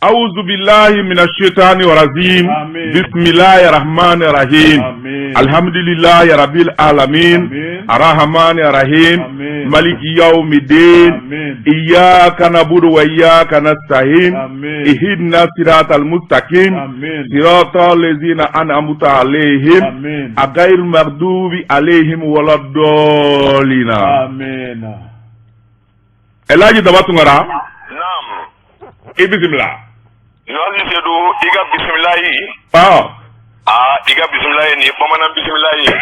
أعوذ بالله من الشيطان الرجيم. آمين. بسم الله الرحمن الرحيم. آمين. الحمد لله رب العالمين. آمين. الرحمن الرحيم. آمين. مالك يوم الدين. آمين. إياك نعبد وإياك نستعين. آمين. اهدنا الصراط المستقيم. آمين. صراط الذين أنعمت عليهم. آمين. غير المغضوب عليهم ولا الضالين. آمين. Elhaji Daba Tunkara. Naam. I bisimila. Journaliste Seydou, i ka bisimilayi. Aa, i ka bisimilayi nin ye bamanan bisimilayi ye.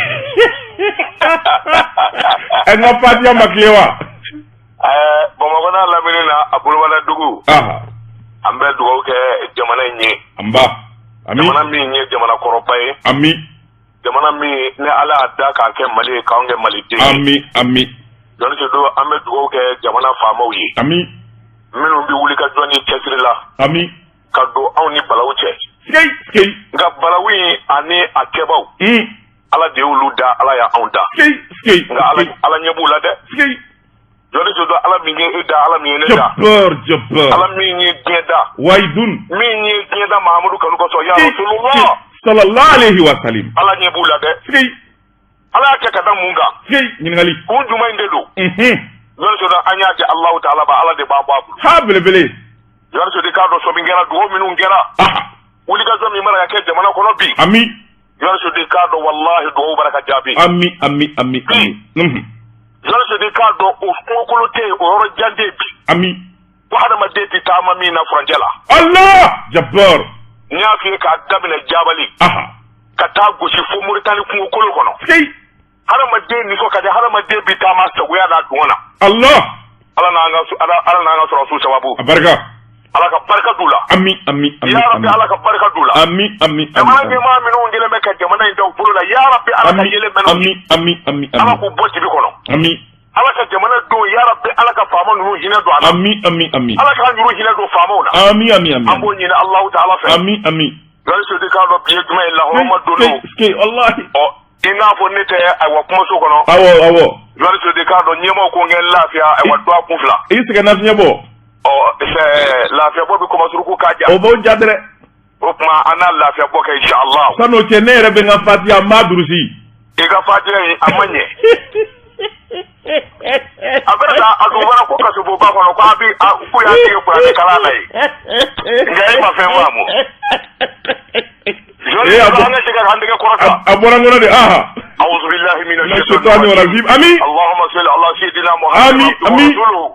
Ɛ, n ka fatiya ma tile wa? Ɛɛ, Bamakɔ n'a lamini na, a bolobala dugu. An bɛ dugawu kɛ jamana in ye. Anba ami. Jamana min ye jamana kɔrɔba ye. Ami. Jamana min ni Ala y'a da k'a kɛ Mali ye, k'anw kɛ Maliden ye. Ami, ami. Journaliste Seydou, an bɛ dugawu kɛ jamana faamaw ye. Ami. Minnu bɛ wuli ka jɔ ni cɛsiri la. Ami. Ka don anw ni balawu cɛ. Sikei sikei. Nka balawu in ani a kɛbaw. Ala de y'olu da, Ala y'anw da. Sikei sikei. Nka Ala, Ala ɲɛ b'u la dɛ. Sikei. Journaliste Seydou, Ala min ye e da, Ala min ye ne da. Jabbar jabbar. Ala min ye diɲɛ da. Wayidun. Min ye diɲɛ da Mahamadu kanu kosɔn, ya Rasulullah. Sallallahu alayhi wa sallam. Ala ɲɛ b'u la dɛ. Sikei. Ala y'a kɛ ka da mun kan? Sikei, ɲininkali. Kun jumɛn de don? Journaliste Seydou, an y'a di Alahu Taala ma, Ala de b'a bɔ a bolo. Ha, belebele. Journaliste Seydou, k'a dɔn sɔmi kɛra, dugawu minnu kɛra. Wulikajɔ min mana ka kɛ jamana kɔnɔ bi. Ami. Journaliste Seydou, k'a dɔn walahi dugawu bara ka jaabi. Ami, ami, ami, ami. Journaliste Seydou, k'a dɔn o kungokolo tɛ yen, o yɔrɔ jan tɛ yen bi. Ami. Ko hadamaden tɛ taama min na furancɛ la. Allah jabbar. N y'a f'i ye k'a daminɛ Jabali. Ka taa gosi fo Moritani kungokolo kɔnɔ. Sikei. Hadamaden nisɔn ka di, hadamaden bi taama sagoya n'a dungɔ na. Allah. Ala n'an ka sɔrɔsiw sababu. A barika. Ala ka barika d'u la. Ami, ami, ami. Ya Rabbi, Ala ka barika d'u la. Ami, ami, ami. Jamana ɲɛmaa minnu kɛlen bɛ ka jamana in da u bolo la, ya Rabbi, Ala ka yelen mɛnɛ. Ami, ami, ami. Ala k'u bɔ dibi kɔnɔ. Ami. Ala ka jamana don, ya Rabbi, Ala ka faama ninnu hinɛ don a la. Ami, ami, ami. Ala k'an yuru hinɛ don faamaw la. Ami, ami, ami. An b'o ɲini Alahu Taala fɛ. Ami, ami. Journaliste Seydou, k'a dɔn bi ye jumɛn ye, lahɔrɔma don don. Sikei, wallahi. Ɔ, i n'a fɔ ne tɛ ayiwa kumaso kɔnɔ. Awɔ, awɔ. Journaliste Seydou, k'a dɔn ɲɛmaaw ko n kɛ n lafiya, ayiwa dɔgɔkun 2. I sɛgɛn nafiɲɛ bɔ. Ɔ, lafiya bɔ bɛ kɔmasuruku k'a ja. O b'o ja dɛ. O tuma an n'a lafiya bɔ kɛ inshallah. San'o cɛ, ne yɛrɛ bɛ n ka fatiya, n b'a durusi. I ka fatiya in a ma ɲɛ. A bɛ taa a dun fana ko kasoboba kɔnɔ ko a bi k'u y'a dege kuranɛ kalan na yen. Nka e ma fɛn faamu. Eh, a An ka se ka an tɛgɛ kɔrɔta. A bɔra n kɔnɔ de, aha. أعوذ بالله من الشيطان الرجيم. آمين. اللهم صل على سيدنا محمد. آمين، آمين.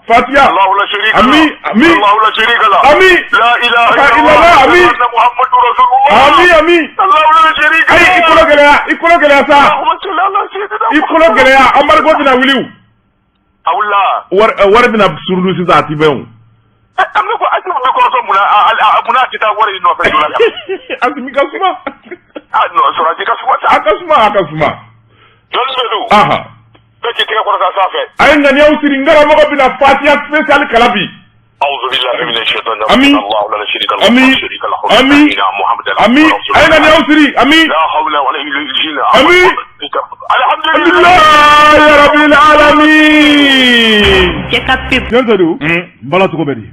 فاتحة. الله لا شريك له. آمين، آمين. الله لا شريك له. آمين. لا إله لا إلا إله الله. آمين. أن محمد رسول الله. آمين، آمين. الله لا شريك له. Ayi, i kolo gɛlɛya, i kolo gɛlɛya sa. اللهم صل على سيدنا I kolo gɛlɛya, embargo bɛna wuli o. A wulila. Wari wari bɛna surudu sisan, a ti bɛn o. An bɛ ko Asimi bɛ kɔrɔtɔ mun na, munna a tɛ taa wari in nɔfɛ joona? Asimi ka suma. Ah non, sɔrɔsi ka suma sa. A ka suma, a ka suma. Jɔnni bɛ don. Bɛɛ k'i tɛgɛ kɔrɔta sanfɛ. A ye ŋaniyaw siri, n karamɔgɔ bɛna fatiya spécial kala bi. أعوذ بالله من الشيطان آمين. الرجيم. الله لا شريك له. آمين. لا شريك له. آمين. سيدنا محمد. Ami, a ye ŋaniyaw siri, ami. لا حول ولا قوة. آمين. الحمد لله. Alhamdulilayi rabbil alamin. Cɛ ka pep. Tiɲɛ Seydou. N bala cogo bɛ di?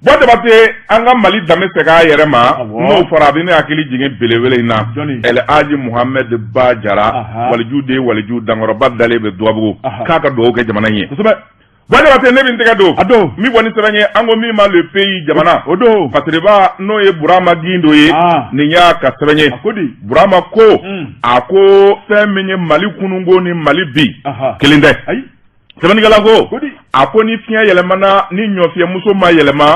Bɔ Jabate, an ka Mali danbe segin a yɛrɛ ma. N'o fɔra, a bɛ ne hakili jigin belebele in na. Jɔnni? El Hadji Muhammed Ba Jara. Waliju den, waliju dankɔrɔba dalen bɛ Duwabugu. K'a ka dugawu kɛ jamana in ye. Kosɛbɛ. Bɔ Jabate, ne bɛ n tɛgɛ don. A don. Min bɔ ni sɛbɛn ye, an ko min ma Le Pays, jamana. O don. Fasiriba n'o ye Burama Gindo ye. Nin y'a ka sɛbɛn ye. A ko di? Burama ko a ko fɛn min ye Mali kununko ni Mali bi kelen tɛ. Ayi. Sɛbɛnnikɛla ko Ko di? a ko ni fiɲɛ yɛlɛmana, ni ɲɔfiyɛmuso ma yɛlɛma,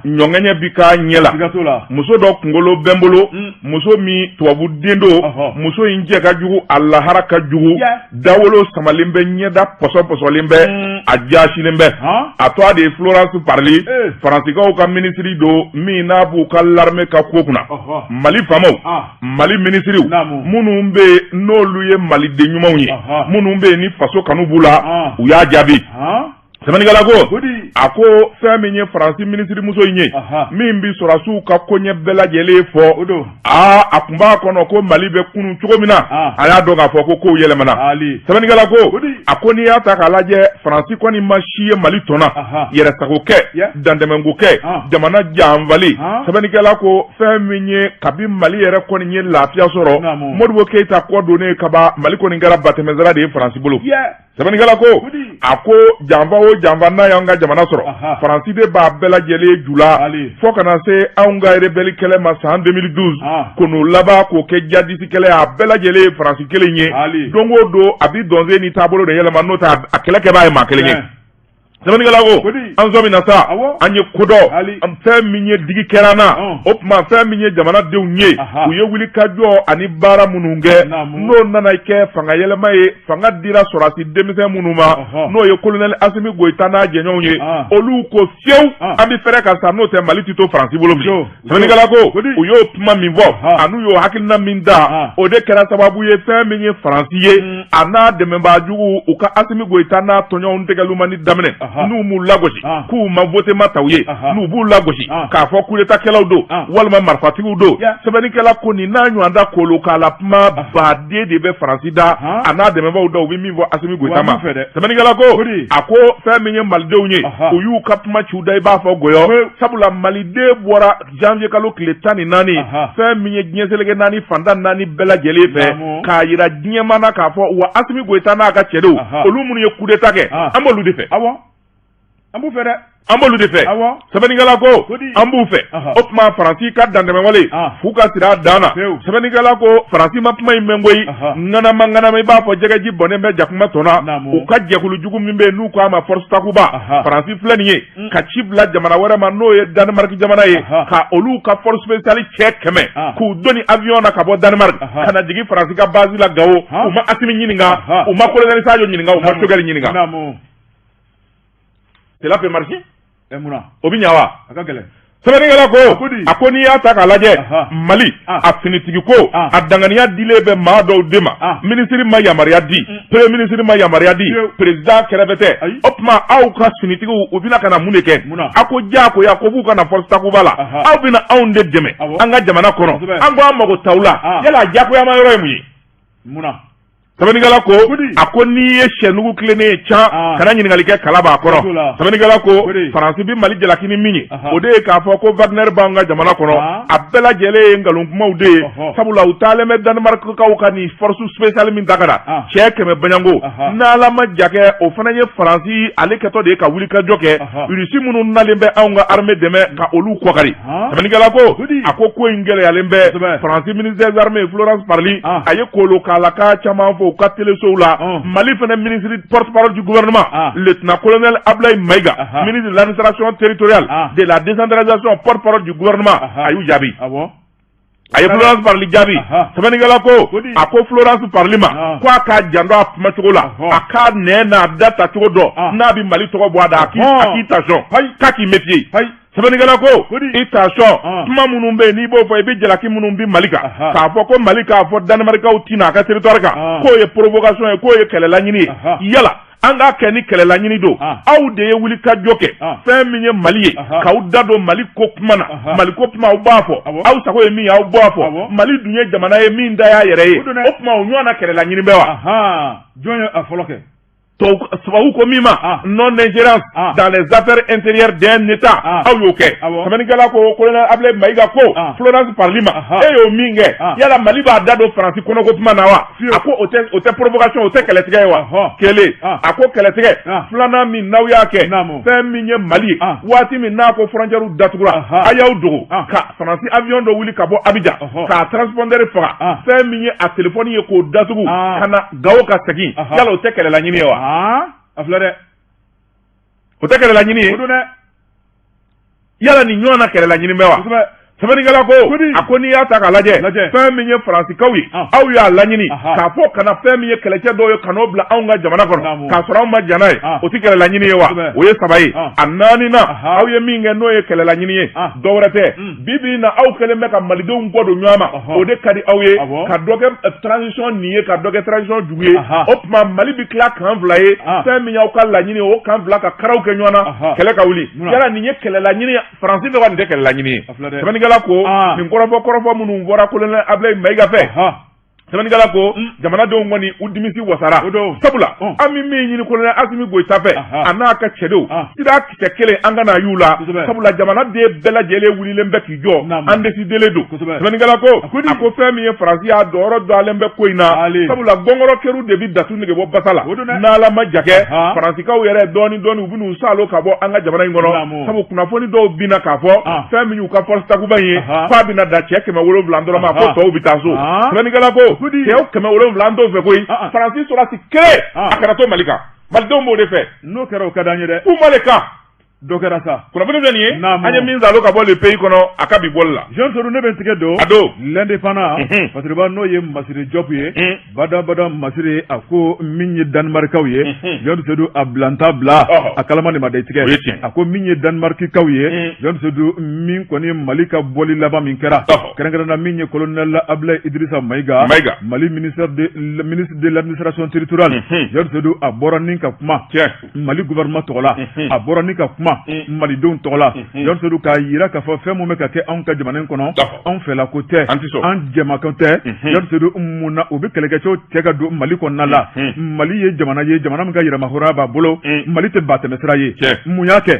ɲɔŋɛɲɛ bi k'a ɲɛ la. Siga t'o la. Muso dɔ kunkolo bɛ n bolo, muso min tubabu den don. Muso in jɛ ka jugu, a lahara ka jugu. Dawolo samalen bɛ, ɲɛda pɔsɔ pɔsɔlen bɛ, a jaasilen bɛ. A tɔgɔ de ye Florence Parly. Faransikaw ka minisiri don min n'a b'u ka l'armée ka ko kunna. Mali faamaw, Mali minisiriw minnu bɛ yen n'olu ye maliden ɲumanw ye, minnu bɛ yen ni faso kanu b'u la, u y'a jaabi. Sɛbɛnnikɛla ko, a ko fɛn min ye Faransi minisirimuso in ye, min bɛ sɔrɔdasiw ka koɲɛ bɛɛ lajɛlen fɔ, aa, a tun b'a kɔnɔ ko Mali bɛ kunun cogo min na, a y'a dɔn k'a fɔ ko kow yɛlɛmana. Sɛbɛnnikɛla ko, a ko n'i y'a ta k'a lajɛ, Faransi kɔni ma si ye Mali tɔn na, yɛrɛsago kɛ, dantɛmɛko kɛ, jamana janfali. Sɛbɛnnikɛla ko fɛn min ye, kabi Mali yɛrɛ kɔni ye lafiya sɔrɔ, Modibo Keyita kɔ donnen kaban, Mali kɔni kɛra batɛmɛsira de ye Faransi bolo. Sɛbɛnnikɛla ko, a ko janfa o janfa n'a y'an ka jamana sɔrɔ, Faransi de b'a bɛɛ lajɛlen ju la, fo ka na se anw ka rebelle kɛlɛ ma san 2012, ko n'o laban k'o kɛ jadisi kɛlɛ, a bɛɛ lajɛlen ye Faransi kelen ye. Don o don a bɛ dɔnsen ni taabolo de yɛlɛma, n'o tɛ a kɛlɛ kɛbaa ye maa kelen ye. Sɛbɛnnikɛla ko, an sɔmina sa, an ye ko dɔn, fɛn min ye digi kɛra an na. O tuma fɛn min ye jamanadenw ye, u ye wulikajɔ ani baara minnu kɛ, n'o nana kɛ fanga yɛlɛma ye, fanga dira sɔrɔdasi denmisɛn minnu ma, n'o ye kolonɛli Asimi Goyita n'a jɛɲɔgɔnw ye, olu ko fiyewu, an bɛ fɛrɛ ka sa, n'o tɛ Mali tɛ to Faransi bolo bilen. Sɛbɛnnikɛla ko, u y'o kuma min fɔ an'u y'o hakilina min da, o de kɛra sababu ye fɛn min ye Faransi ye, a n'a dɛmɛbaa jugu, u ka Asimi Goyita n'a tɔɲɔgɔnw tɛgɛlumani daminɛ, n'u m'u lagosi k'u ma vote ma ta u ye, n'u b'u lagosi k'a fɔ coup d'état kɛlaw don walima marifatigiw don. Sɛbɛnnikɛla ko nin n'a ɲɔgɔn da kolokala kuma baden de bɛ Faransi da, a n'a dɛmɛbaaw da, u bɛ min fɔ Asimi Goyita ma. Sɛbɛnnikɛla ko, a ko fɛn min ye malidenw ye, u y'u ka kuma ci u da i b'a fɔ gɔyɔ, sabula maliden bɔra janvier kalo tile 14, fɛn min ye diɲɛ seleke naani fanda naani bɛɛ lajɛlen fɛ, k'a jira diɲɛmaa na k'a fɔ wa Asimi Goyita n'a ka cɛdenw, olu minnu ye coup d'état kɛ, an b'olu de fɛ. An b'u fɛ dɛ. An b'olu de fɛ. Sɛbɛnnikɛla ko an b'u fɛ. O tuma Faransi ka dantɛmɛwale f'u ka sira dan na. Sɛbɛnnikɛla ko Faransi ma kuma in mɛn koyi, ŋanama ŋanama, i b'a fɔ jɛgɛji bɔnnen bɛ jakuma tɔn na. U ka jɛkulu jugu min bɛ yen n'u k'a ma Force Takuba, Faransi filɛ nin ye ka ci bila jamana wɛrɛ ma, n'o ye Danemark jamana ye, ka olu ka force spéciale cɛ 100 k'u doni avion na ka bɔ Danemark ka na jigin Faransi ka base la Gawo. U ma Asimi ɲininka, u ma colonel Sadio ɲininka, u ma Choguel ɲininka. Cela peut marcher? O bɛ ɲa wa? A ka gɛlɛn. Sɛbɛnnikɛla ko, a ko n'i y'a ta k'a lajɛ, Mali a finitigi ko, a danganiya dilen bɛ maa dɔw de ma. Minisiri ma yamaruya di, premier ministre ma yamaruya di, président kɛrɛfɛ tɛ. O tuma aw ka finitigiw, u bɛna ka na mun de kɛ? A ko diyagoya ko b'u ka na Force Takuba la, aw bɛna anw de dɛmɛ an ka jamana kɔnɔ, an ko an mago t'aw la. Yala diyagoyama yɔrɔ ye mun ye? Sɛbɛnnikɛla ko, a ko n'i ye sɛnugu tilennen ye can, kana ɲininkali kɛ, kala b'a kɔrɔ. Sɛbɛnnikɛla ko Faransi bɛ Mali jalaki ni min ye, o de ye k'a fɔ ko Wagner b'an ka jamana kɔnɔ. A bɛɛ lajɛlen ye nkalon kumaw de ye, sabula u taalen bɛ Danemarkkaw ka nin force spéciale min ta ka na, cɛ 100 baɲanko, n'Ala ma ja kɛ, o fana ye Faransi ale kɛtɔ de ye ka wulikajɔ kɛ Irisi minnu nalen bɛ anw ka armée dɛmɛ ka olu kɔkari. Sɛbɛnnikɛla ko, a ko ko in gɛlɛyalen bɛ. Faransi ministre des armées Florence Parly, a ye kolokalaka caman fɔ u ka telesow la. Mali fana ministre porte-parole du gouvernement, lieutenant colonel Ablaye Maïga, ministre de l'administration territoriale, de la décentralisation, porte-parole du gouvernement, a y'u jaabi. A ye Florence Parly jaabi. Sɛbɛnnikɛla ko, a ko Florence Parly ma ko a k'a janto a kumacogo la, a k'a nɛn n'a da tacogo dɔn, n'a bɛ Mali tɔgɔ bɔ a da, a k'i ta sɔn, k'a k'i méfier. Sɛbɛnnikɛla ko, i ta sɔn, kuma minnu bɛ yen n'i b'o fɔ, i bɛ jalaki minnu bin Mali kan, k'a fɔ ko Mali k'a fɔ Danemarikaw ti na a ka territoire kan, k'o ye provocation ye, k'o ye kɛlɛlaɲini ye. Yala an k'a kɛ ni kɛlɛlaɲini don, aw de ye wulikajɔ kɛ fɛn min ye Mali ye, k'aw da don Mali ko kuma na. Mali ko kuma, aw b'a fɔ, aw sago ye min ye, aw b'a fɔ. Mali dun ye jamana ye min da y'a yɛrɛ ye. O tuma o ɲɔgɔn na kɛlɛlaɲini bɛ wa? Jɔn ye a fɔlɔ kɛ? Tubabu ko min ma non ingérence dans les affaires intérieures d'un État, aw y'o kɛ. Sɛbɛnnikɛla ko colonel Ablaye Maïga ko Florence Parly ma, e y'o min kɛ, yala Mali b'a da don Faransi kɔnɔko kuma na wa? A ko o tɛ provocation, o tɛ kɛlɛtigɛ ye wa? Kelen, a ko kɛlɛtigɛ filanan min n'aw y'a kɛ, fɛn min ye Mali ye, waati min n'a ko frontière datugura, a y'aw dogo ka Faransi avion dɔ wuli ka bɔ Abidjan k'a transpondeur faga, fɛn min ye a téléphone ye k'o datugu ka na Gawo ka segin, yala o tɛ kɛlɛlaɲini ye wa? A filɛ dɛ. O tɛ kɛlɛlaɲini ye? O don dɛ. Yala nin ɲɔgɔn na kɛlɛlaɲini bɛ wa? Sɛbɛnnikɛla ko a ko n'i y'a ta k'a lajɛ fɛn min ye faransikaw ye aw y'a laɲini k'a fɔ ka na fɛn min ye kɛlɛcɛ dɔw ye ka n'o bila anw ka jamana kɔnɔ k'a sɔrɔ anw ma jɛn n'a ye o tɛ kɛlɛlaɲini ye wa o ye saba ye a naaninan aw ye min kɛ n'o ye kɛlɛlaɲini ye dɔ wɛrɛ tɛ bi bi in na aw kɛlen bɛ ka malidenw kɔ don ɲɔgɔn ma o de ka di aw ye ka dɔ kɛ transition nin ye ka dɔ kɛ transition jugu ye o tuma Mali bɛ tila camp fila ye fɛn min y'aw ka laɲini ye o camp fila ka karaw kɛ ɲɔgɔn na kɛlɛ ka wuli yala nin ye kɛlɛlaɲini Faransi fɛ wa nin tɛ kɛlɛlaɲini ye sɛbɛnnikɛla ko nin kɔrɔfɔ kɔrɔfɔ minnu fɔra colonel Ablaye Mayiga fɛ sɛbɛnnikɛla ko jamanadenw kɔni u nimisi wasara sabula an bɛ min ɲini colonel Asimi Goyita fɛ a n'a ka cɛdenw sira kisɛ kelen an kana y'u la sabula jamanaden bɛɛ lajɛlen wulilen bɛ k'i jɔ an desidelen don sɛbɛnnikɛla ko a ko fɛn min ye Faransi y'a dɔyɔrɔ dalen bɛ ko in na sabula gɔngɔrɔ keru de bɛ datu nege bɔ basa la n'Ala ma ja kɛ Faransikaw yɛrɛ dɔɔni dɔɔni u bɛn'u saalo ka bɔ an ka jamana in kɔnɔ sabu kunnafoni dɔw binna k'a fɔ fɛn min y'u ka force Takuba in ye k'a bɛna dan cɛ 700 dɔrɔn ma ko tɔw bɛ taa so sɛbɛnnikɛla ko cɛw 700 an t'o fɛ koyi Faransi sɔrɔdasi kelen a kana to Mali kan malidenw b'o de fɛ n'o kɛra o ka d'an ye dɛ kuma le kan dɔ kɛra sa kunnafoni filɛ nin ye an ye min zalo ka bɔ Le Pays kɔnɔ a ka bi bɔli la Jean Seydou ne bɛ n tigɛ don a don L'Indépendant Fasiriba n'o ye Masire Jɔpu ye Badabada Masire a ko min ye Danemarkikaw ye Jean Seydou a bilanta bila a kalama de ma da i tigɛ a ko min ye Danemarkikaw ye Jean Seydou min kɔni Mali ka bɔli laban min kɛra kɛrɛnkɛrɛn na min ye colonel Ablaye Idrissa Mayiga Mali ministre de l'administration territoriale Jean Seydou a bɔra ni ka kuma Mali gouvernement tɔgɔ la a bɔra ni ka kuma malidenw tɔgɔ la Jean Seydou k'a jira k'a fɔ fɛn min bɛ ka kɛ anw ka jamana in kɔnɔ anw fɛla ko tɛ an jɛmakan tɛ Jean Seydou mun na u bɛ kɛlɛkɛcɛw cɛ ka don Mali kɔnɔna la Mali ye jamana ye jamana min ka yɛrɛmahɔrɔnya b'a bolo Mali tɛ batɛmɛsira ye mun y'a kɛ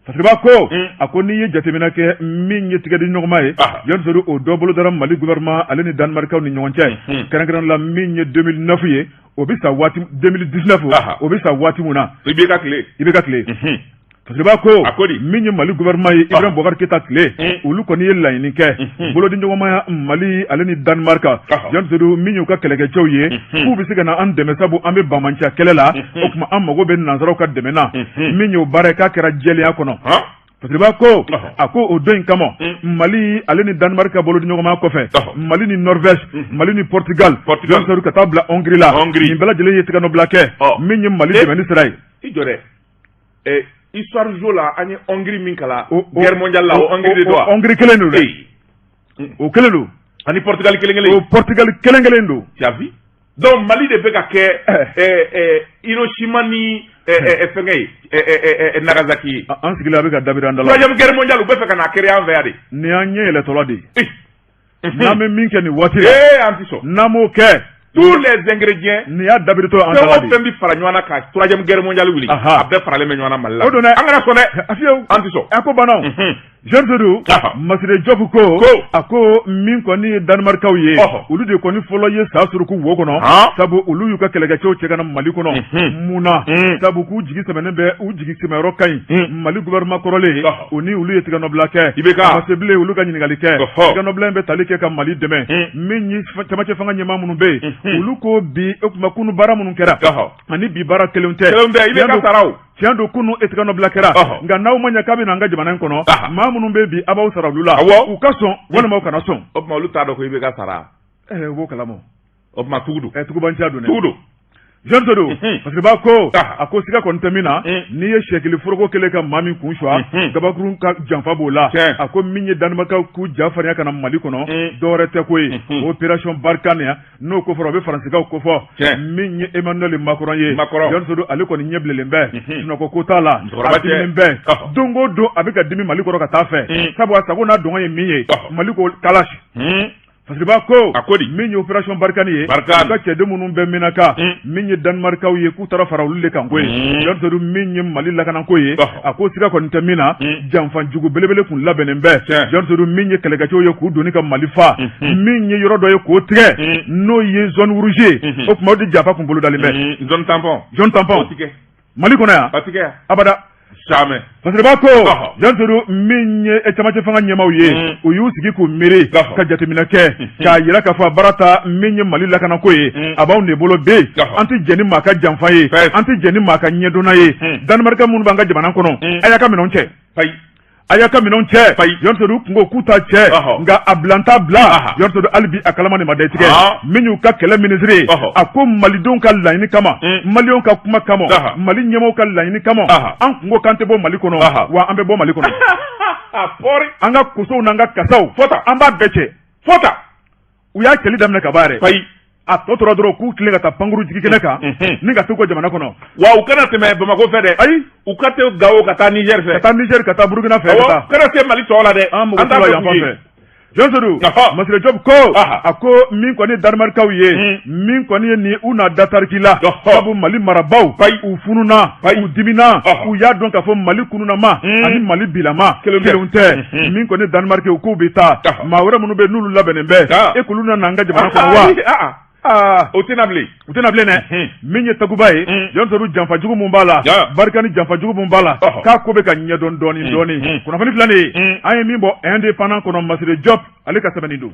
Fasiriba ko a ko n'i ye jateminɛ kɛ min ye tigɛ di ɲɔgɔnma ye Jean Seydou o dɔ bolodara Mali gouvernement ale ni Danemarkikaw ni ɲɔgɔn cɛ kɛrɛnkɛrɛn la min ye 2009 ye o bɛ sa waati 2019 o bɛ sa waati min na IBK tile IBK tile Fasiriba ko a ko di min ye Mali gouvernement ye Ibrahim Boubacar Keita tile olu kɔni ye laɲini kɛ bolodi ɲɔgɔnmaya Mali ale ni Danemark Jean Seydou min y'u ka kɛlɛkɛcɛw ye k'u bɛ se ka na an dɛmɛ sabu an bɛ banbaanciya kɛlɛ la o tuma an mago bɛ nansaraw ka dɛmɛ na min y'o baara ye k'a kɛra jɛlenya kɔnɔ Fasiriba ko a ko o don in kama Mali ale ni Danemark ka bolodi ɲɔgɔnma kɔfɛ Mali ni Norvège Mali ni Portugal Jean Seydou ka taa bila Hongrie la nin bɛɛ lajɛlen ye tigɛnɔbila kɛ min ye Mali dɛmɛni sira ye i jɔ dɛ histoire géo la an ye Hongrie min kalan guerre mondiale la o Hongrie de don wa Hongrie kelen don dɛ o kelen don ani Portugal kelen kelen o Portugal kelen kelen don tu as vu donc Mali de bɛ ka kɛ Hiroshima ni fɛnkɛ ye Nagasaki ye an sigilen a bɛ ka dabiri an da la troisième guerre mondiale u bɛ fɛ ka n'a créer an fɛ yan de nin y'an ɲɛ yɛlɛtɔla de ye n'an bɛ min kɛ nin waati la ee an tɛ sɔn n'an m'o kɛ tous les ingrédients nin y'a dabiritɔ an da la de fɛn o fɛn bɛ fara ɲɔgɔn na ka troisième guerre mondiale wuli a bɛɛ faralen bɛ ɲɔgɔn na Mali la o don dɛ an kana sɔn dɛ fiyewu an tɛ sɔn a ko banna o Jean Seydou Masire Jɔpu ko a ko min kɔni ye Danemarkikaw ye olu de kɔni fɔlɔ ye sa suruku wo kɔnɔ sabu olu y'u ka kɛlɛkɛcɛw cɛ ka na Mali kɔnɔ mun na sabu k'u jigi sɛmɛnen bɛ u jigi sɛmɛyɔrɔ ka ɲi Mali gouvernement kɔrɔlen o ni olu ye tigɛnɔbila kɛ IBK a ma se bilen olu ka ɲininkali kɛ tigɛnɔbila in bɛ tali kɛ ka Mali dɛmɛ min ye cɛmancɛ fanga ɲɛmaa minnu bɛ yen olu ko bi o tuma kunu baara minnu kɛra ani bi baara kelen tɛ kelen tɛ IBK sara o tiɲɛ don kunu e tigɛnɔbila kɛra nka n'aw ma ɲɛ k'a bɛ na an ka jamana in kɔnɔ maa minnu bɛ bi a b'aw sara olu la u ka sɔn walima u kana sɔn o tuma olu t'a dɔn ko IBK sara u b'o kalama o tuma tugu don tugubanciya don dɛ tugu don Jean Seydou Fasiriba ko a ko siga kɔni tɛ min na n'i ye sɛkili foroko kelen ka maa min kun suwa gabakurun ka janfa b'o la a ko min ye Danemarkikaw k'u ja farinya ka na Mali kɔnɔ dɔwɛrɛ tɛ ko ye opération Barkhane n'o ko fɔra o bɛ Faransikaw kofɔ min ye Emmanuel Macron ye Jean Seydou ale kɔni ɲɛ bilennen bɛ sunɔgɔ ko t'a la a diminen bɛ don o don a bɛ ka dimi Mali kɔrɔ ka taa fɛ sabu a sago n'a dɔngɔ ye min ye Mali ko kalasi Fasiriba ko a ko di min ye opération Barkhane ye u ka cɛden minnu bɛ Menaka min ye Danemarkikaw ye k'u taara fara olu de kan koyi Jean Seydou min ye Mali lakanako ye a ko siga kɔni tɛ min na janfa jugu belebele kun labɛnnen bɛ Jean Seydou min ye kɛlɛkɛcɛw ye k'u doni ka Mali fa min ye yɔrɔ dɔ ye k'o tigɛ n'o ye zone rouge ye o tuma o de janfa kun bolodalen bɛ zone tampon zone tampon Mali kɔnɔ yan abada jamais Fasiriba ko Jean Seydou min ye cɛmancɛ fanga ɲɛmaaw ye u y'u sigi k'u miiri ka jateminɛ kɛ k'a jira k'a fɔ a baara ta min ye Mali lakanako ye a b'anw de bolo bi an tɛ jɛn ni maa ka janfa ye an tɛ jɛn ni maa ka ɲɛdonna ye Danemark minnu b'an ka jamana kɔnɔ a y'a ka minɛnw cɛ ayi A y'a ka minɛnw cɛ Jɔn Sedu kun ko k'u t'a cɛ nka a bilanta bila Jɔn Sedu hali bi a kalama nin ma da tigɛ min y'u ka kɛlɛ minisiri ye a ko malidenw ka laɲini kama maliyɛnw ka kuma kama mali ɲɛmaaw ka laɲini kama an kun ko k'an tɛ bɔ mali kɔnɔ wa an bɛ bɔ mali kɔnɔ an ka kosow n'an ka kasaw an b'a bɛɛ cɛ fɔta u y'a cɛli daminɛ ka ban yɛrɛ a tɔ tora dɔrɔn k'u tilen ka taa pankuru jigi kɛnɛ kan ni ka t'u ka jamana kɔnɔ wa u kana tɛmɛ Bamakɔ fɛ dɛ ayi u ka tɛ Gawo ka taa Niger fɛ ka taa Niger ka taa Burukina fɛ ka taa kana se Mali tɔ la dɛ an mago t'u la yan fan fɛ Jɔn Sedu Masire Jɔp ko a ko min kɔni Danemarkaw ye min kɔni ye nin u na da tariki la sabu Mali marabaaw u fununa u dimina u y'a dɔn k'a fɔ Mali kununama ani Mali bilama kelenw tɛ min kɔni Danemark u k'u bɛ taa maa wɛrɛ minnu bɛ n'olu labɛnnen bɛ e k'olu na an ka jamana kɔnɔ wa o tɛna bilen u tɛna bilen dɛ min ye Takuba ye Jɔn Sedu janfa jugu min b'a la Barkhane janfa jugu min b'a la k'a ko bɛ ka ɲɛdɔn dɔɔnin dɔɔnin kunnafoni filɛ nin ye an ye min bɔ Indépendant kɔnɔ Masire Jɔp ale ka sɛbɛnni don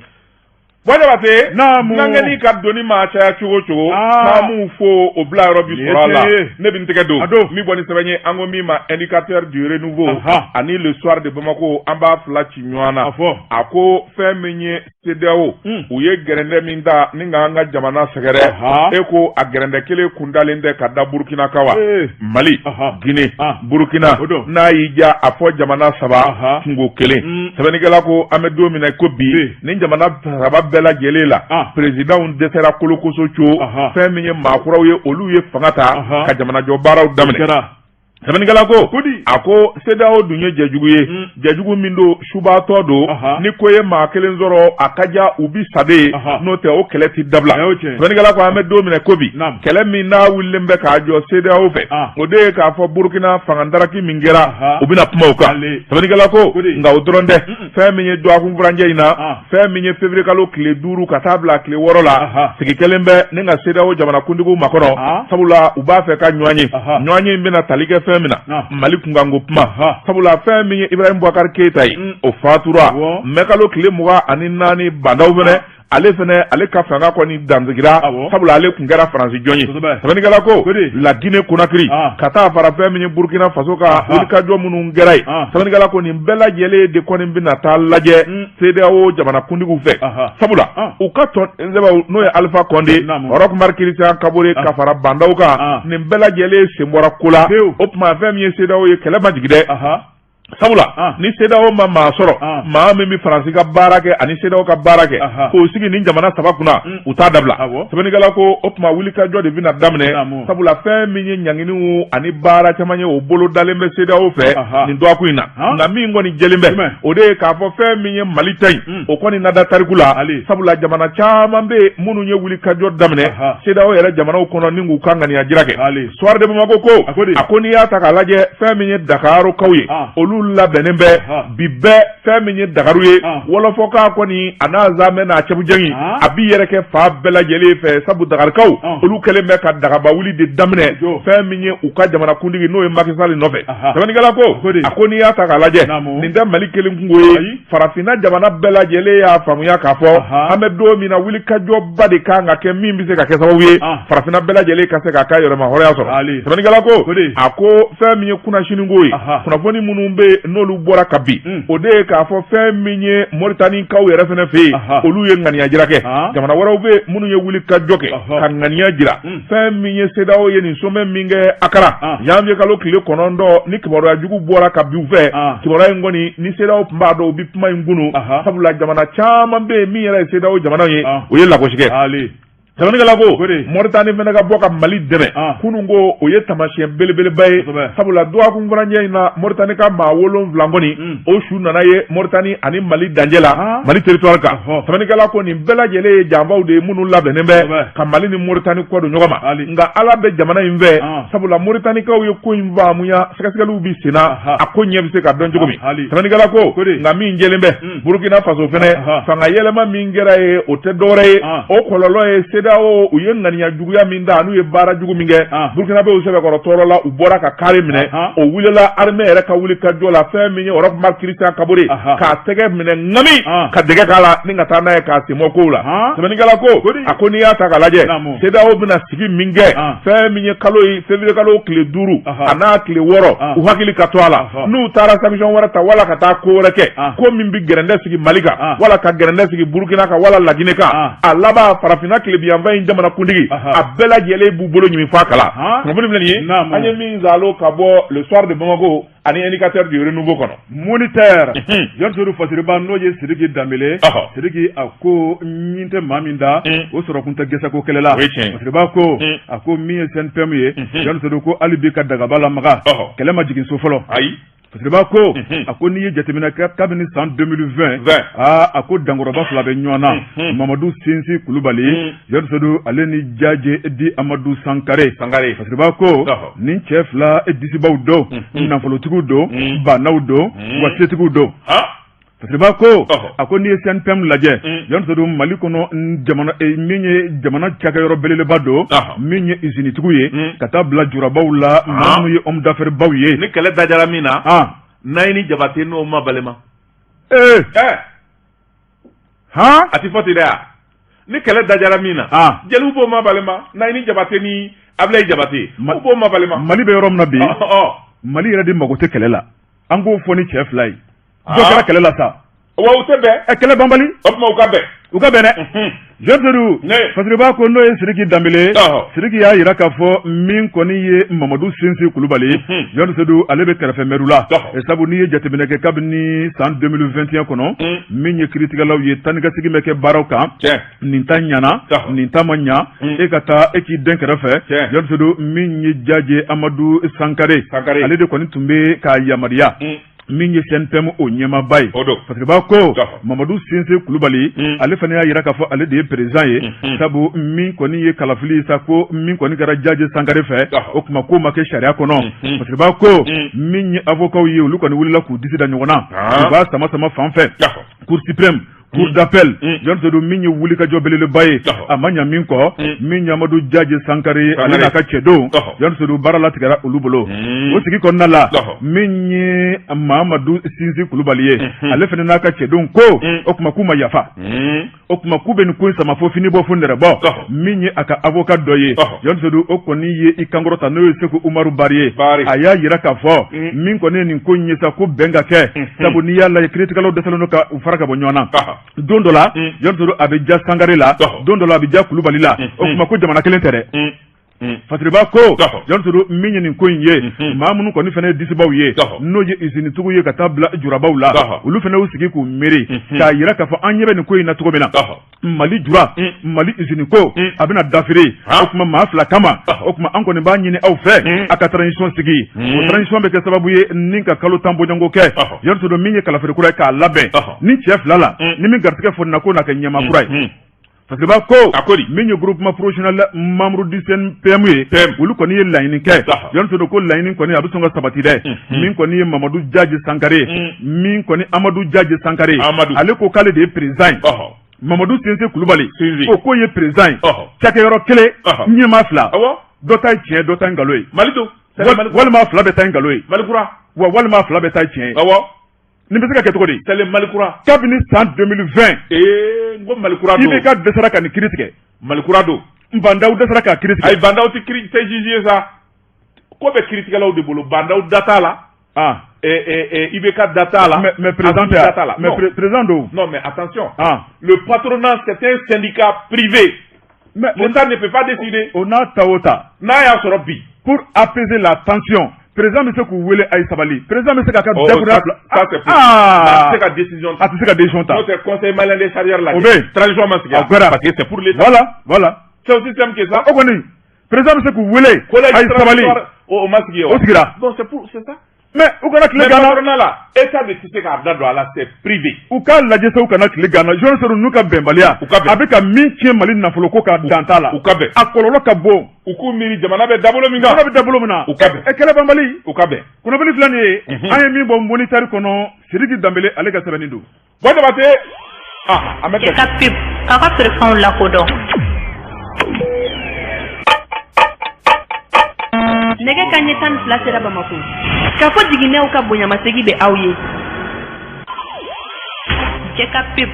Buwa Jabate naamu dunankɛnin ka doni maa caya cogo o cogo k'an fo o bila yɔrɔ bi sɔrɔ a la ne bɛ n tɛgɛ don min bɔ ni sɛbɛn ye an ko min ma Indicateur du renouveau ani Le Soir de Bamako an b'a fila ci ɲɔgɔn na a ko fɛn min ye CEDEAO u ye gɛrɛndɛ min ta ni k'an ka jamana sɛgɛrɛ e ko a gɛrɛndɛ kelen kun dalen tɛ ka da Burukina kan wa Mali Guinée Burukina n'a y'i diya a fɔ jamana saba kunko kelen sɛbɛnnikɛla ko an bɛ don min na ko bi ni jamana saba bɛɛ lajɛlen la perezidanw dɛsɛra kolokoso co fɛn min ye maakuraw ye olu ye fanga ta ka jamanajɔ baaraw daminɛ sɛbɛnnikɛla ko a ko CEDEAO dun ye jɛjugu ye jɛjugu min don subaatɔ don ni ko ye maa kelen sɔrɔ a ka ja u bi sa de n'o tɛ o kɛlɛ tɛ dabila sɛbɛnnikɛla ko an bɛ don min na ko bi kɛlɛ min n'a wulilen bɛ k'a jɔ CEDEAO fɛ o de ye k'a fɔ Burukina fangadaraki min kɛra u bɛna kuma o kan sɛbɛnnikɛla ko nka o dɔrɔn tɛ fɛn min ye dɔgɔkun furancɛ in na fɛn min ye février kalo tile 5 ka taa bila tile 6 la sigi kɛlen bɛ ni ka CEDEAO jamanakuntigiw makɔnɔ sabula u b'a fɛ ka ɲɔgɔn ye ɲɔgɔn ye in bɛna tali kɛ fɛn min na Mali kunkanko kuma sabula fɛn min ye Ibrahim Boubacar Keita ye o fatura mai kalo tile 24 Bah N'Daw fɛnɛ ale fɛnɛ ale ka fanga kɔni dansigira sabula ale tun kɛra Faransi jɔn ye sɛbɛnnikɛla ko la Guinée Conakry ka taa fara fɛn min ye Burkina Faso kan wulikajɔ minnu kɛra yen sɛbɛnnikɛla ko nin bɛɛ lajɛlen de kɔni bɛna taa lajɛ CEDEAO jamanakuntigiw fɛ sabula u ka tɔn n'o ye Alpha Condé Roch Marc Christian Kaboré ka fara Bah N'Daw kan nin bɛɛ lajɛlen sen bɔra ko la o tuma fɛn min ye CEDEAO ye kɛlɛ ma jigin dɛ sabula ah. ni CEDEAO ma maa sɔrɔ ah. maa min bɛ Faransi ka baara kɛ ani CEDEAO ka baara kɛ k'o sigi nin jamana saba kunna mm. u t'a dabila sɛbɛnnikɛla ko o tuma wulikajɔ de bɛna daminɛ sabula fɛn min ye ɲanginiw ani baara caman ye o bolo dalen bɛ CEDEAO fɛ nin dɔgɔkun in na nka min kɔni jɛlen bɛ o de ye k'a fɔ fɛn min ye Mali ta in mm. o kɔni na da tariku la sabula jamana caman bɛ yen minnu ye wulikajɔ daminɛ CEDEAO yɛrɛ jamanaw kɔnɔ ni k'u ka ŋaniya jira kɛ Soir de Bamako ko a ko n'i y'a ta k'a lajɛ fɛn min ye Dakarokaw ye olu labɛnnen bɛ bi bɛɛ fɛn min ye Dakaru ye wɔlɔfɔkan kɔni a n'a zamɛ n'a cɛbujɛngi a b'i yɛrɛ kɛ fan bɛɛ lajɛlen fɛ sabu Dakarikaw olu kɛlen bɛ ka dagaba wuli de daminɛ fɛn min ye u ka jamanakuntigi n'o ye Macky Sall nɔfɛ sɛbɛnnikɛla ko a ko n'i y'a ta k'a lajɛ nin tɛ Mali kelen kunko ye farafinna jamana bɛɛ lajɛlen y'a faamuya k'a fɔ an bɛ don min na wulikajɔba de kan ka kɛ min bɛ se ka kɛ sababu ye farafinna bɛɛ lajɛlen ka se k'a ka yɛrɛmahɔrɔnya sɔrɔ sɛbɛnnikɛla ko a ko fɛn min ye kunnasiniko ye kunnafoni minnu bɛ yen n'olu bɔra ka bin o de ye k'a fɔ fɛn min ye Moritanikaw yɛrɛ fana fɛ yen olu ye ŋaniya jira kɛ jamana wɛrɛw bɛ yen minnu ye wulikajɔ kɛ ka ŋaniya jira fɛn min ye CEDEAO ye nin sommet min kɛ Akara janvier kalo tile 9 ni kibaruya jugu bɔra ka bin u fɛ kibaruya in kɔni ni CEDEAO tun b'a dɔn u bɛ kuma in kunu sabula jamana caman bɛ yen min yɛrɛ ye CEDEAO jamana ye o ye lagosi kɛ sɛbɛnnikɛla ko Moritani fana ka bɔ ka Mali dɛmɛ kunun ko o ye taamasiyɛn belebeleba ye sabula dɔgɔkun furancɛ in na Moritani ka maa 7 kɔni o su nana ye Moritani ani Mali dancɛ la Mali territoire kan sɛbɛnnikɛla ko nin bɛɛ lajɛlen ye janfaw de ye minnu labɛnnen bɛ ka Mali ni Moritani kɔ don ɲɔgɔn ma nka Ala bɛ jamana in fɛ sabula Moritanikaw ye ko in faamuya sɛgɛsɛgɛliw bɛ senna a ko ɲɛ bɛ se ka dɔn cogo min sɛbɛnnikɛla ko nka min jɛlen bɛ Burukina Faso fana fanga yɛlɛma min kɛra ye o tɛ dɔwɛrɛ ye o kɔlɔlɔ ye CEDEAO CEDEAO u ye ŋaniya juguya min ta n'u ye baara jugu min kɛ, Burkinabéw sɛbɛkɔrɔ tɔɔrɔ la, u bɔra ka carré minɛ. O wulila armée yɛrɛ ka wuli ka jɔ la. Fɛn min ye Roch Marc Christian Kaboré, k'a tɛgɛ minɛ ŋami ka dɛgɛ k'a la ni ka taa n'a ye k'a sen bɔ kow la. Sɛbɛnnikɛla ko, a ko n'i y'a ta k'a lajɛ, CEDEAO bɛna sigi min kɛ, fɛn min ye kalo ye, février kalo tile 5 a n'a tile 6, u hakili ka to a la. N'u taara sanction wɛrɛ ta wala ka taa ko wɛrɛ kɛ, ko min bɛ gɛrɛndɛ sigi Mali kan wala ka gɛrɛndɛ sigi Burukina kan wala Laginɛ kan, a laban farafinna tilebinyanfan in jamanakuntigi a bɛɛ lajɛlen b'u bolo ɲimi f'a kala. Kunnafoni filɛ nin ye, an ye min zalo ka bɔ Le Soir de Bamako ani Indicateur du Renouveau kɔnɔ. Moniteur, Jɔn Sedu Fasiriba, n'o ye Sidiki Danbele. Sidiki a ko ɲin tɛ maa min da, o sɔrɔ kun tɛ gɛsɛko kɛlɛ la. Fasiriba ko, a ko min ye CNPM ye, Jɔn Sedu ko hali bi ka dagaba lamaga, kɛlɛ ma jigin so fɔlɔ. Ayi. Fasiriba ko, a ko n'i ye jateminɛ kɛ kabini san 2020, aa, a ko dankɔrɔba fila bɛ ɲɔgɔn na, Mamadu Sinsi Kulubali, Jɔn Sedu, ale ni Jaje dit Amadu Sankare. Sankare. Fasiriba ko nin cɛ fila disibaw don, nafolotigiw don, baanaw don, wa setigiw don. Fasiriba ko, a ko n'i ye CNPM lajɛ, Jɔn Sedu, Mali kɔnɔ jamana min ye jamana cakɛyɔrɔ belebeleba don, min ye usinitigiw ye ka taa bila jurabaw la, maa minnu ye homme d'affaires baw ye. Ni kɛlɛ dajara min na, Nayini Jabate n'o ma balima. Ee! Han, a tɛ fɔ ten dɛ. Ni kɛlɛ dajara min na, jeliw b'o ma balima. Nayini Jabate ni Abilayi Jabate, u b'o ma balima. Mali bɛ yɔrɔ min na bi, Mali yɛrɛ de mago tɛ kɛlɛ la. An k'o fɔ ni cɛ fila ye. Dɔ kɛra kɛlɛ la sa. Wa u tɛ bɛn. Ɛ, kɛlɛ banbali. O tuma u ka bɛn. U ka bɛn dɛ. Jɔn Sedu Fasiriba ko, n'o ye Sidiki Danbele, Sidiki y'a jira k'a fɔ min kɔni ye Mamadu Sinsi Kulubali, Jɔn Sedu, ale bɛ kɛrɛfɛ mɛru la, sabu n'i ye jateminɛ kɛ kabini san 2021 kɔnɔ, min ye kiiritigɛlaw ye, taa ni ka segin bɛ kɛ baaraw kan, nin ta ɲana, nin ta ma ɲa, e ka taa e k'i den kɛrɛfɛ. Jɔn Sedu, min ye Jaje Amadu Sankare, ale de kɔni tun bɛ k'a yamaruya, min ye CNPM o ɲɛmaaba ye. Fasiriba ko Mamadu Sinsi Kulubali, ale fana y'a jira k'a fɔ ale de ye président ye, sabu min kɔni ye kalafili sa, ko min kɔni kɛra Jaje Sankare fɛ, o tuma k'o ma kɛ sariya kɔnɔ. Fasiriba ko min ye avocat ye, olu kɔni wulila k'u disi da ɲɔgɔn na, u b'a sama sama fan fɛ, Cour suprême, Cour d'appel. Jɔn Sedu, min ye wulikajɔ belebeleba ye, a ma ɲa min kɔ, min ye Amadu Jaje Sankare ye, ale n'a ka cɛdenw, Jɔn Sedu, baara latigɛra olu bolo. O sigi kɔnɔna la, min ye Mamadu Sinsi Kulubali ye, ale fana n'a ka cɛdenw ko o tuma k'u ma yafa, o tuma k'u bɛ nin ko in sama fo fini bɔ fo nɛrɛ bɔ. Min ye a ka avocat dɔ ye, Jɔn Sedu, o kɔni ye i kankɔrɔta, n'o ye Seku Umaru Bari ye. A y'a jira k'a fɔ min kɔni ye nin ko in ye sa, ko bɛn ka kɛ, sabu n'i y'a lajɛ, kiiritigɛlaw dɛsɛlen don ka u fara ka bɔ ɲɔgɔn na. Don dɔ la, Jɔn Sedu, a bɛ ja Sankare la, don dɔ la, a bɛ ja Kulubali la. O tuma ko jamana kelen tɛ dɛ. Fasiriba ko, Jɔn Sedu, min ye nin ko in ye, maa minnu kɔni fana ye disibaw ye, n'o ye usinitigiw ye ka taa bila jurabaw la, olu fana y'u sigi k'u miiri k'a jira k'a fɔ an ɲɛ bɛ nin ko in na cogo min na, Mali jura, Mali usine ko a bɛna dafiri, o tuma maa fila kama. O tuma an kɔni b'a ɲini aw fɛ, a ka transition sigi. O transition bɛ kɛ sababu ye ni ka kalo 10 bɔɲɔgɔnko kɛ, Jɔn Sedu, min ye kalafili kura ye k'a labɛn ni cɛ fila la, ni min garisɛgɛ fonina, ko n'a kɛ ɲɛmaa kura ye. Fasiriba ko, min ye groupement professionnel membre du CNPM ye, olu kɔni ye laɲini kɛ. Jɔn Sedu ko laɲini kɔni a bɛ sɔn ka sabati dɛ. Min kɔni ye Mamadu Jaje Sankare, min kɔni Amadu Jaje Sankare, ale ko k'ale de ye président ye. Mamadu Sinsi Kulubali, o ko ye président ye. Cakɛyɔrɔ kelen, ɲɛmaa fila, dɔ ta ye tiɲɛ, dɔ ta ye nkalon ye. Mali don. Walima fila bɛɛ ta ye nkalon ye. Mali kura. Wa walima fila bɛɛ ta ye tiɲɛ ye. Nin bɛ se ka kɛ cogo di? C'est le Mali kura. Kabini san 2020. Ee, n ko Mali kura don. IBK dɛsɛra ka nin kiiri tigɛ. Mali kura don. Bah N'Daw dɛsɛra k'a kiiri tigɛ. Ayi, Bah N'Daw tɛ kiiri tɛ juge ye sa. Ko bɛ kiiritigɛlaw de bolo. Bah N'Daw da t'a la. IBK da t'a la. Mais président tɛ da t'a la. Mais président don. Non, mais attention. Le patronat, c'est un syndicat privé. Mais l'État ne peut pas décider. O n'a ta o ta. N'a y'a sɔrɔ bi. Pour apaiser la tension, président bɛ se k'u wele, a ye sabali. Président bɛ se k'a ka dakuruɲɛ fila. Ça c'est possible. A tɛ se ka décision ta. A tɛ se ka décision ta. N'o tɛ, conseil malien des chargeurs la. O bɛ yen. Transition ma sigi. A kɛra. Parce que c'est pour l'État. Voilà. C'est aussi simple que ça. O kɔni, président bɛ se k'u wele. A ye sabali. O ma sigi ye wa? O sigira. Donc c'est pour, c'est ça. Mais u kana tile ganna. Mais patronat la, État de tɛ se k'a da don a la, c'est privé. U k'a lajɛ sa, u kana tile ganna. Jɔn sɔrɔ n'u ka bɛnbaliya. U ka bɛn. A bɛ ka min tiɲɛ Mali nafolo ko ka dan t'a la. U ka bɛn. A kɔlɔlɔ ka bon. U k'u miiri jamana bɛ dabolo min kan. Jamana bɛ dabolo min na. U ka bɛn. Ɛ, kɛlɛ banbali. U ka bɛn. Kunnafoni filɛ nin ye. An ye min bɔ Moniteur kɔnɔ, Sidiki Danbele, ale ka sɛbɛnni don. Bon, Jabate. Ah, an bɛ Cɛ ka pub k'a ka feerefɛnw lakodɔn. Nɛgɛ kanɲɛ 12 sera Bamakɔ. Kafo jiginɛw ka bonyamasegin bɛ aw ye. Cɛ ka pub.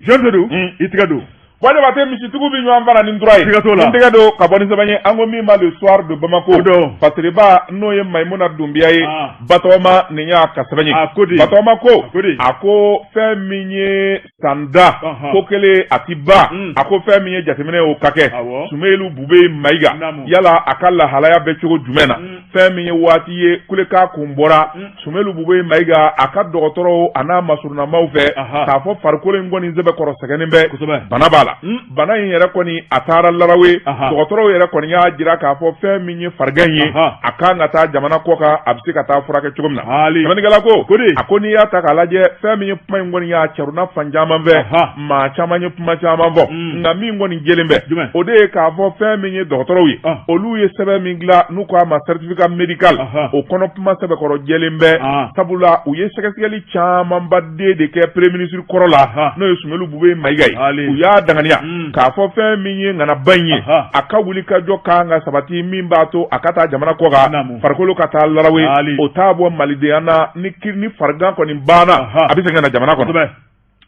Jean Seydou, i tɛgɛ don. Buwa Jabate, misitigiw bɛ ɲɔgɔn fara ni ntura ye. Siga t'o la. N tɛgɛ don ka bɔ ni sɛbɛn ye, an ko min ma Le Soir de Bamako. O don. Fasiriba, n'o ye Mayimuna Dunbiya ye. Batɔgɔma, nin y'a ka sɛbɛn ye. A ko di? Batɔgɔma ko. A ko di? A ko fɛn min ye sanda. Ko kelen a ti ban. A ko fɛn min ye jateminɛ ye, o ka kɛ. Sumeyilu Bubɛyi Mayiga. Yala a ka lahalaya bɛ cogo jumɛn na? Fɛn min ye waati ye, kulekan kun bɔra Sumeyilu Bubɛyi Mayiga a ka dɔgɔtɔrɔw a n'a masurunamaw fɛ k'a fɔ farikolo in kɔni sɛbɛkɔrɔ sɛgɛnnen bɛ, bana b'a la. Bana in yɛrɛ kɔni, a taara larawe, dɔgɔtɔrɔw yɛrɛ kɔni y'a jira k'a fɔ fɛn min ye farigan ye, a kan ka taa jamana kɔ kan, a bɛ se ka taa furakɛ cogo min na. Sɛbɛnnikɛla ko, a ko n'i y'a ta k'a lajɛ, fɛn min ye kuma in kɔni y'a carunna fan caman fɛ, maa caman ye kuma caman fɔ, nka min kɔni jɛlen bɛ, o de ye k'a fɔ fɛn min ye dɔgɔtɔrɔw ye, olu ye sɛbɛn min dilan n'u k'a ma certificat médical, o kɔnɔ kuma sɛbɛkɔrɔ jɛlen bɛ, sabula u ye sɛgɛsɛgɛli camanba de kɛ premier ministre kɔrɔ la, n'o ye Sumeyilu Bubɛyi Mayiga ye. U y'a danganiya k'a fɔ fɛn min ye ŋanaba in ye, a ka wulikajɔ kan ka sabati min b'a to a ka taa jamana kɔ kan, farikolo ka taa larawe. O t'a bɔ malidenya na. Ni ni farigan kɔni banna, a bɛ segin ka na jamana kɔnɔ.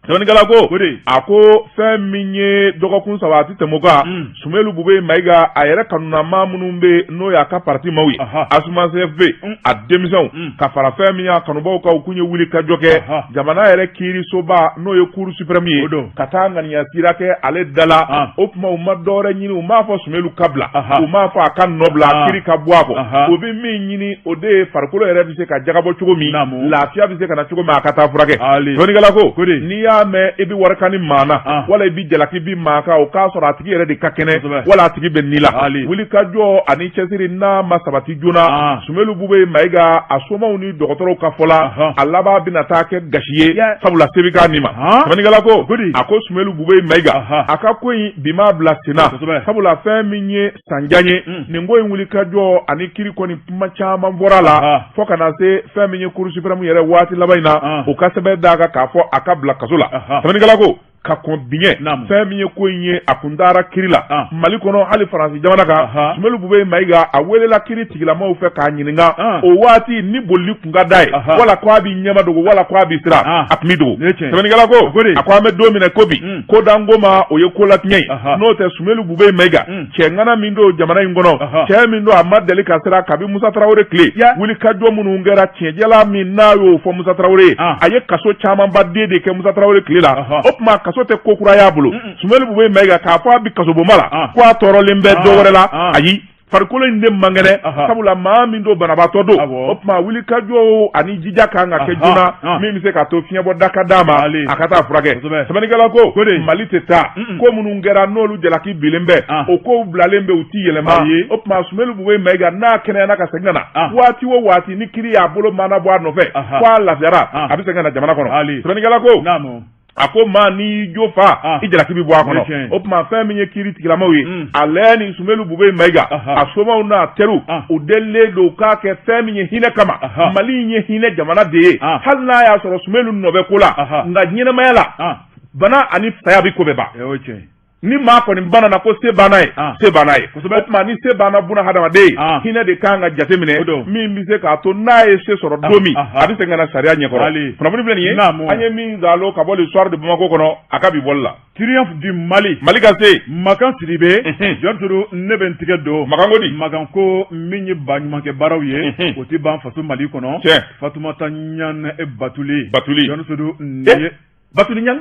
Sɛbɛnnikɛla ko, a ko fɛn min ye dɔgɔkun 3, a tɛ tɛmɛ o kan, Sumeyilu Bubɛyi Mayiga a yɛrɛ kanunama minnu bɛ, n'o y'a ka parti maaw ye, ASUMA CFP a denmisɛnw, ka fara fɛn min y'a kanubaw kan, u kun ye wulikajɔ kɛ jamana yɛrɛ kiirisoba, n'o ye Cour suprême ye, ka taa ŋaniya sira kɛ ale da la. O tuma u ma dɔwɛrɛ ɲini, u m'a fɔ Sumeyilu ka bila, u m'a fɔ a ka nɔ bila, kiiri ka bɔ a kɔ. U bɛ min ɲini, o de ye farikolo yɛrɛ bɛ se ka jagabɔ cogo min, lafiya bɛ se ka na cogo min, a ka taa furakɛ. Sɛbɛnnikɛla ko, n'i y'a mɛn i bɛ warikan ni maa na, wala i bɛ jalaki bin maa kan, o k'a sɔrɔ a tigi yɛrɛ de ka kɛnɛ, wala a tigi bɛ ni la. Wulikajɔ ani cɛsiri n'a ma sabati joona, Sumeyilu Bubɛyi Mayiga a somaw ni dɔgɔtɔrɔw ka fɔ la, a laban bɛna taa kɛ gasi ye, sabula se bɛ k'a ni ma. Sɛbɛnnikɛla ko, a ko Sumeyilu Bubɛyi Mayiga a ka ko in bi m'a bila sen na, sabula fɛn min ye sanjan ye, nin ko in wulikajɔ ani kiri kɔni, kuma caman bɔra la fo ka na se fɛn min ye Cour suprême yɛrɛ waati laban in na, u ka sɛbɛn d'a kan k'a fɔ a ka bila kaso la. Sɛbɛnnikɛla ko, ka kɔn bi ɲɛ, fɛn min ye ko in ye, a kun taara kiri la Mali kɔnɔ, hali Faransi jamana kan. Sumeyilu Bubɛyi Mayiga a welela kiri tigilamaw fɛ k'a ɲininka o waati ni bolili kun ka d'a ye, wala ko a b'i ɲɛma dogo, wala ko a b'i siran, a tun b'i dogo. Sɛbɛnnikɛla ko, a ko an bɛ don min na ko bi, ko danko ma, o ye ko latiɲɛ ye. N'o tɛ, Sumeyilu Bubɛyi Mayiga, cɛ ŋana min don jamana in kɔnɔ, cɛ min don a ma deli ka siran kabi Musa Tarawele tile, wulikajɔ minnu kɛra, tiɲɛjɛla min n'a y'o fɔ Musa Tarawele ye, a ye kaso camanba de kɛ Musa Tarawele tile la. O tuma kaso tɛ ko kura y'a bolo. Sumeyilu Bubɛyi Mayiga, k'a fɔ a bɛ kasobonba la, ko a tɔɔrɔlen bɛ dɔ wɛrɛ la, ayi, farikolo in de man kɛnɛ, sabula maa min don, banabaatɔ don. O tuma wulikajɔ ani jija kan ka kɛ joona min bɛ se k'a to fiɲɛbɔda ka d'a ma, a ka taa furakɛ. Sɛbɛnnikɛla ko, Mali tɛ taa ko minnu kɛra, n'olu jalaki bilen bɛ, o kow bilalen bɛ, u ti yɛlɛma. O tuma Sumeyilu Bubɛyi Mayiga, n'a kɛnɛyana ka segin ka na, waati o waati ni kiri y'a bolo mana bɔ a nɔfɛ ko a lafiyara, a bɛ segin ka na jamana kɔnɔ. Sɛbɛnnikɛla ko, a ko maa n'i y'i jo fa, i jalaki bɛ bɔ a kɔnɔ. O tuma fɛn min ye kiri tigilamaw ye, ale ni Sumeyilu Bubɛyi Mayiga a somaw n'a teriw, u delilen don k'a kɛ fɛn min ye hinɛ kama. Mali in ye hinɛ jamana de ye. Hali n'a y'a sɔrɔ Sumeyilu nɔ bɛ ko la, nka ɲɛnamaya la, bana ani saya bɛ ko bɛɛ ban. Ni maa kɔni banana ko se banna ye, se banna ye. O tuma ni se banna buna hadamaden ye, hinɛ de kan ka jateminɛ min bɛ se k'a to n'a ye se sɔrɔ don min, a bɛ segin ka na sariya ɲɛkɔrɔ. Kunnafoni filɛ nin ye, an ye min zalo ka bɔ Le Soir de Bamako kɔnɔ, a ka bi bɔli la. Triomphe du Mali. Mali ka se. Makan Sidibe, Jɔn Turu, ne bɛ n tigɛ don. Makan ko di? Makan ko min ye baɲumankɛ baaraw ye, o tɛ ban faso Mali kɔnɔ. Fatumata Ɲan Batuli. Batuli. Jɔn Turu, nin ye. Batuli Ɲan?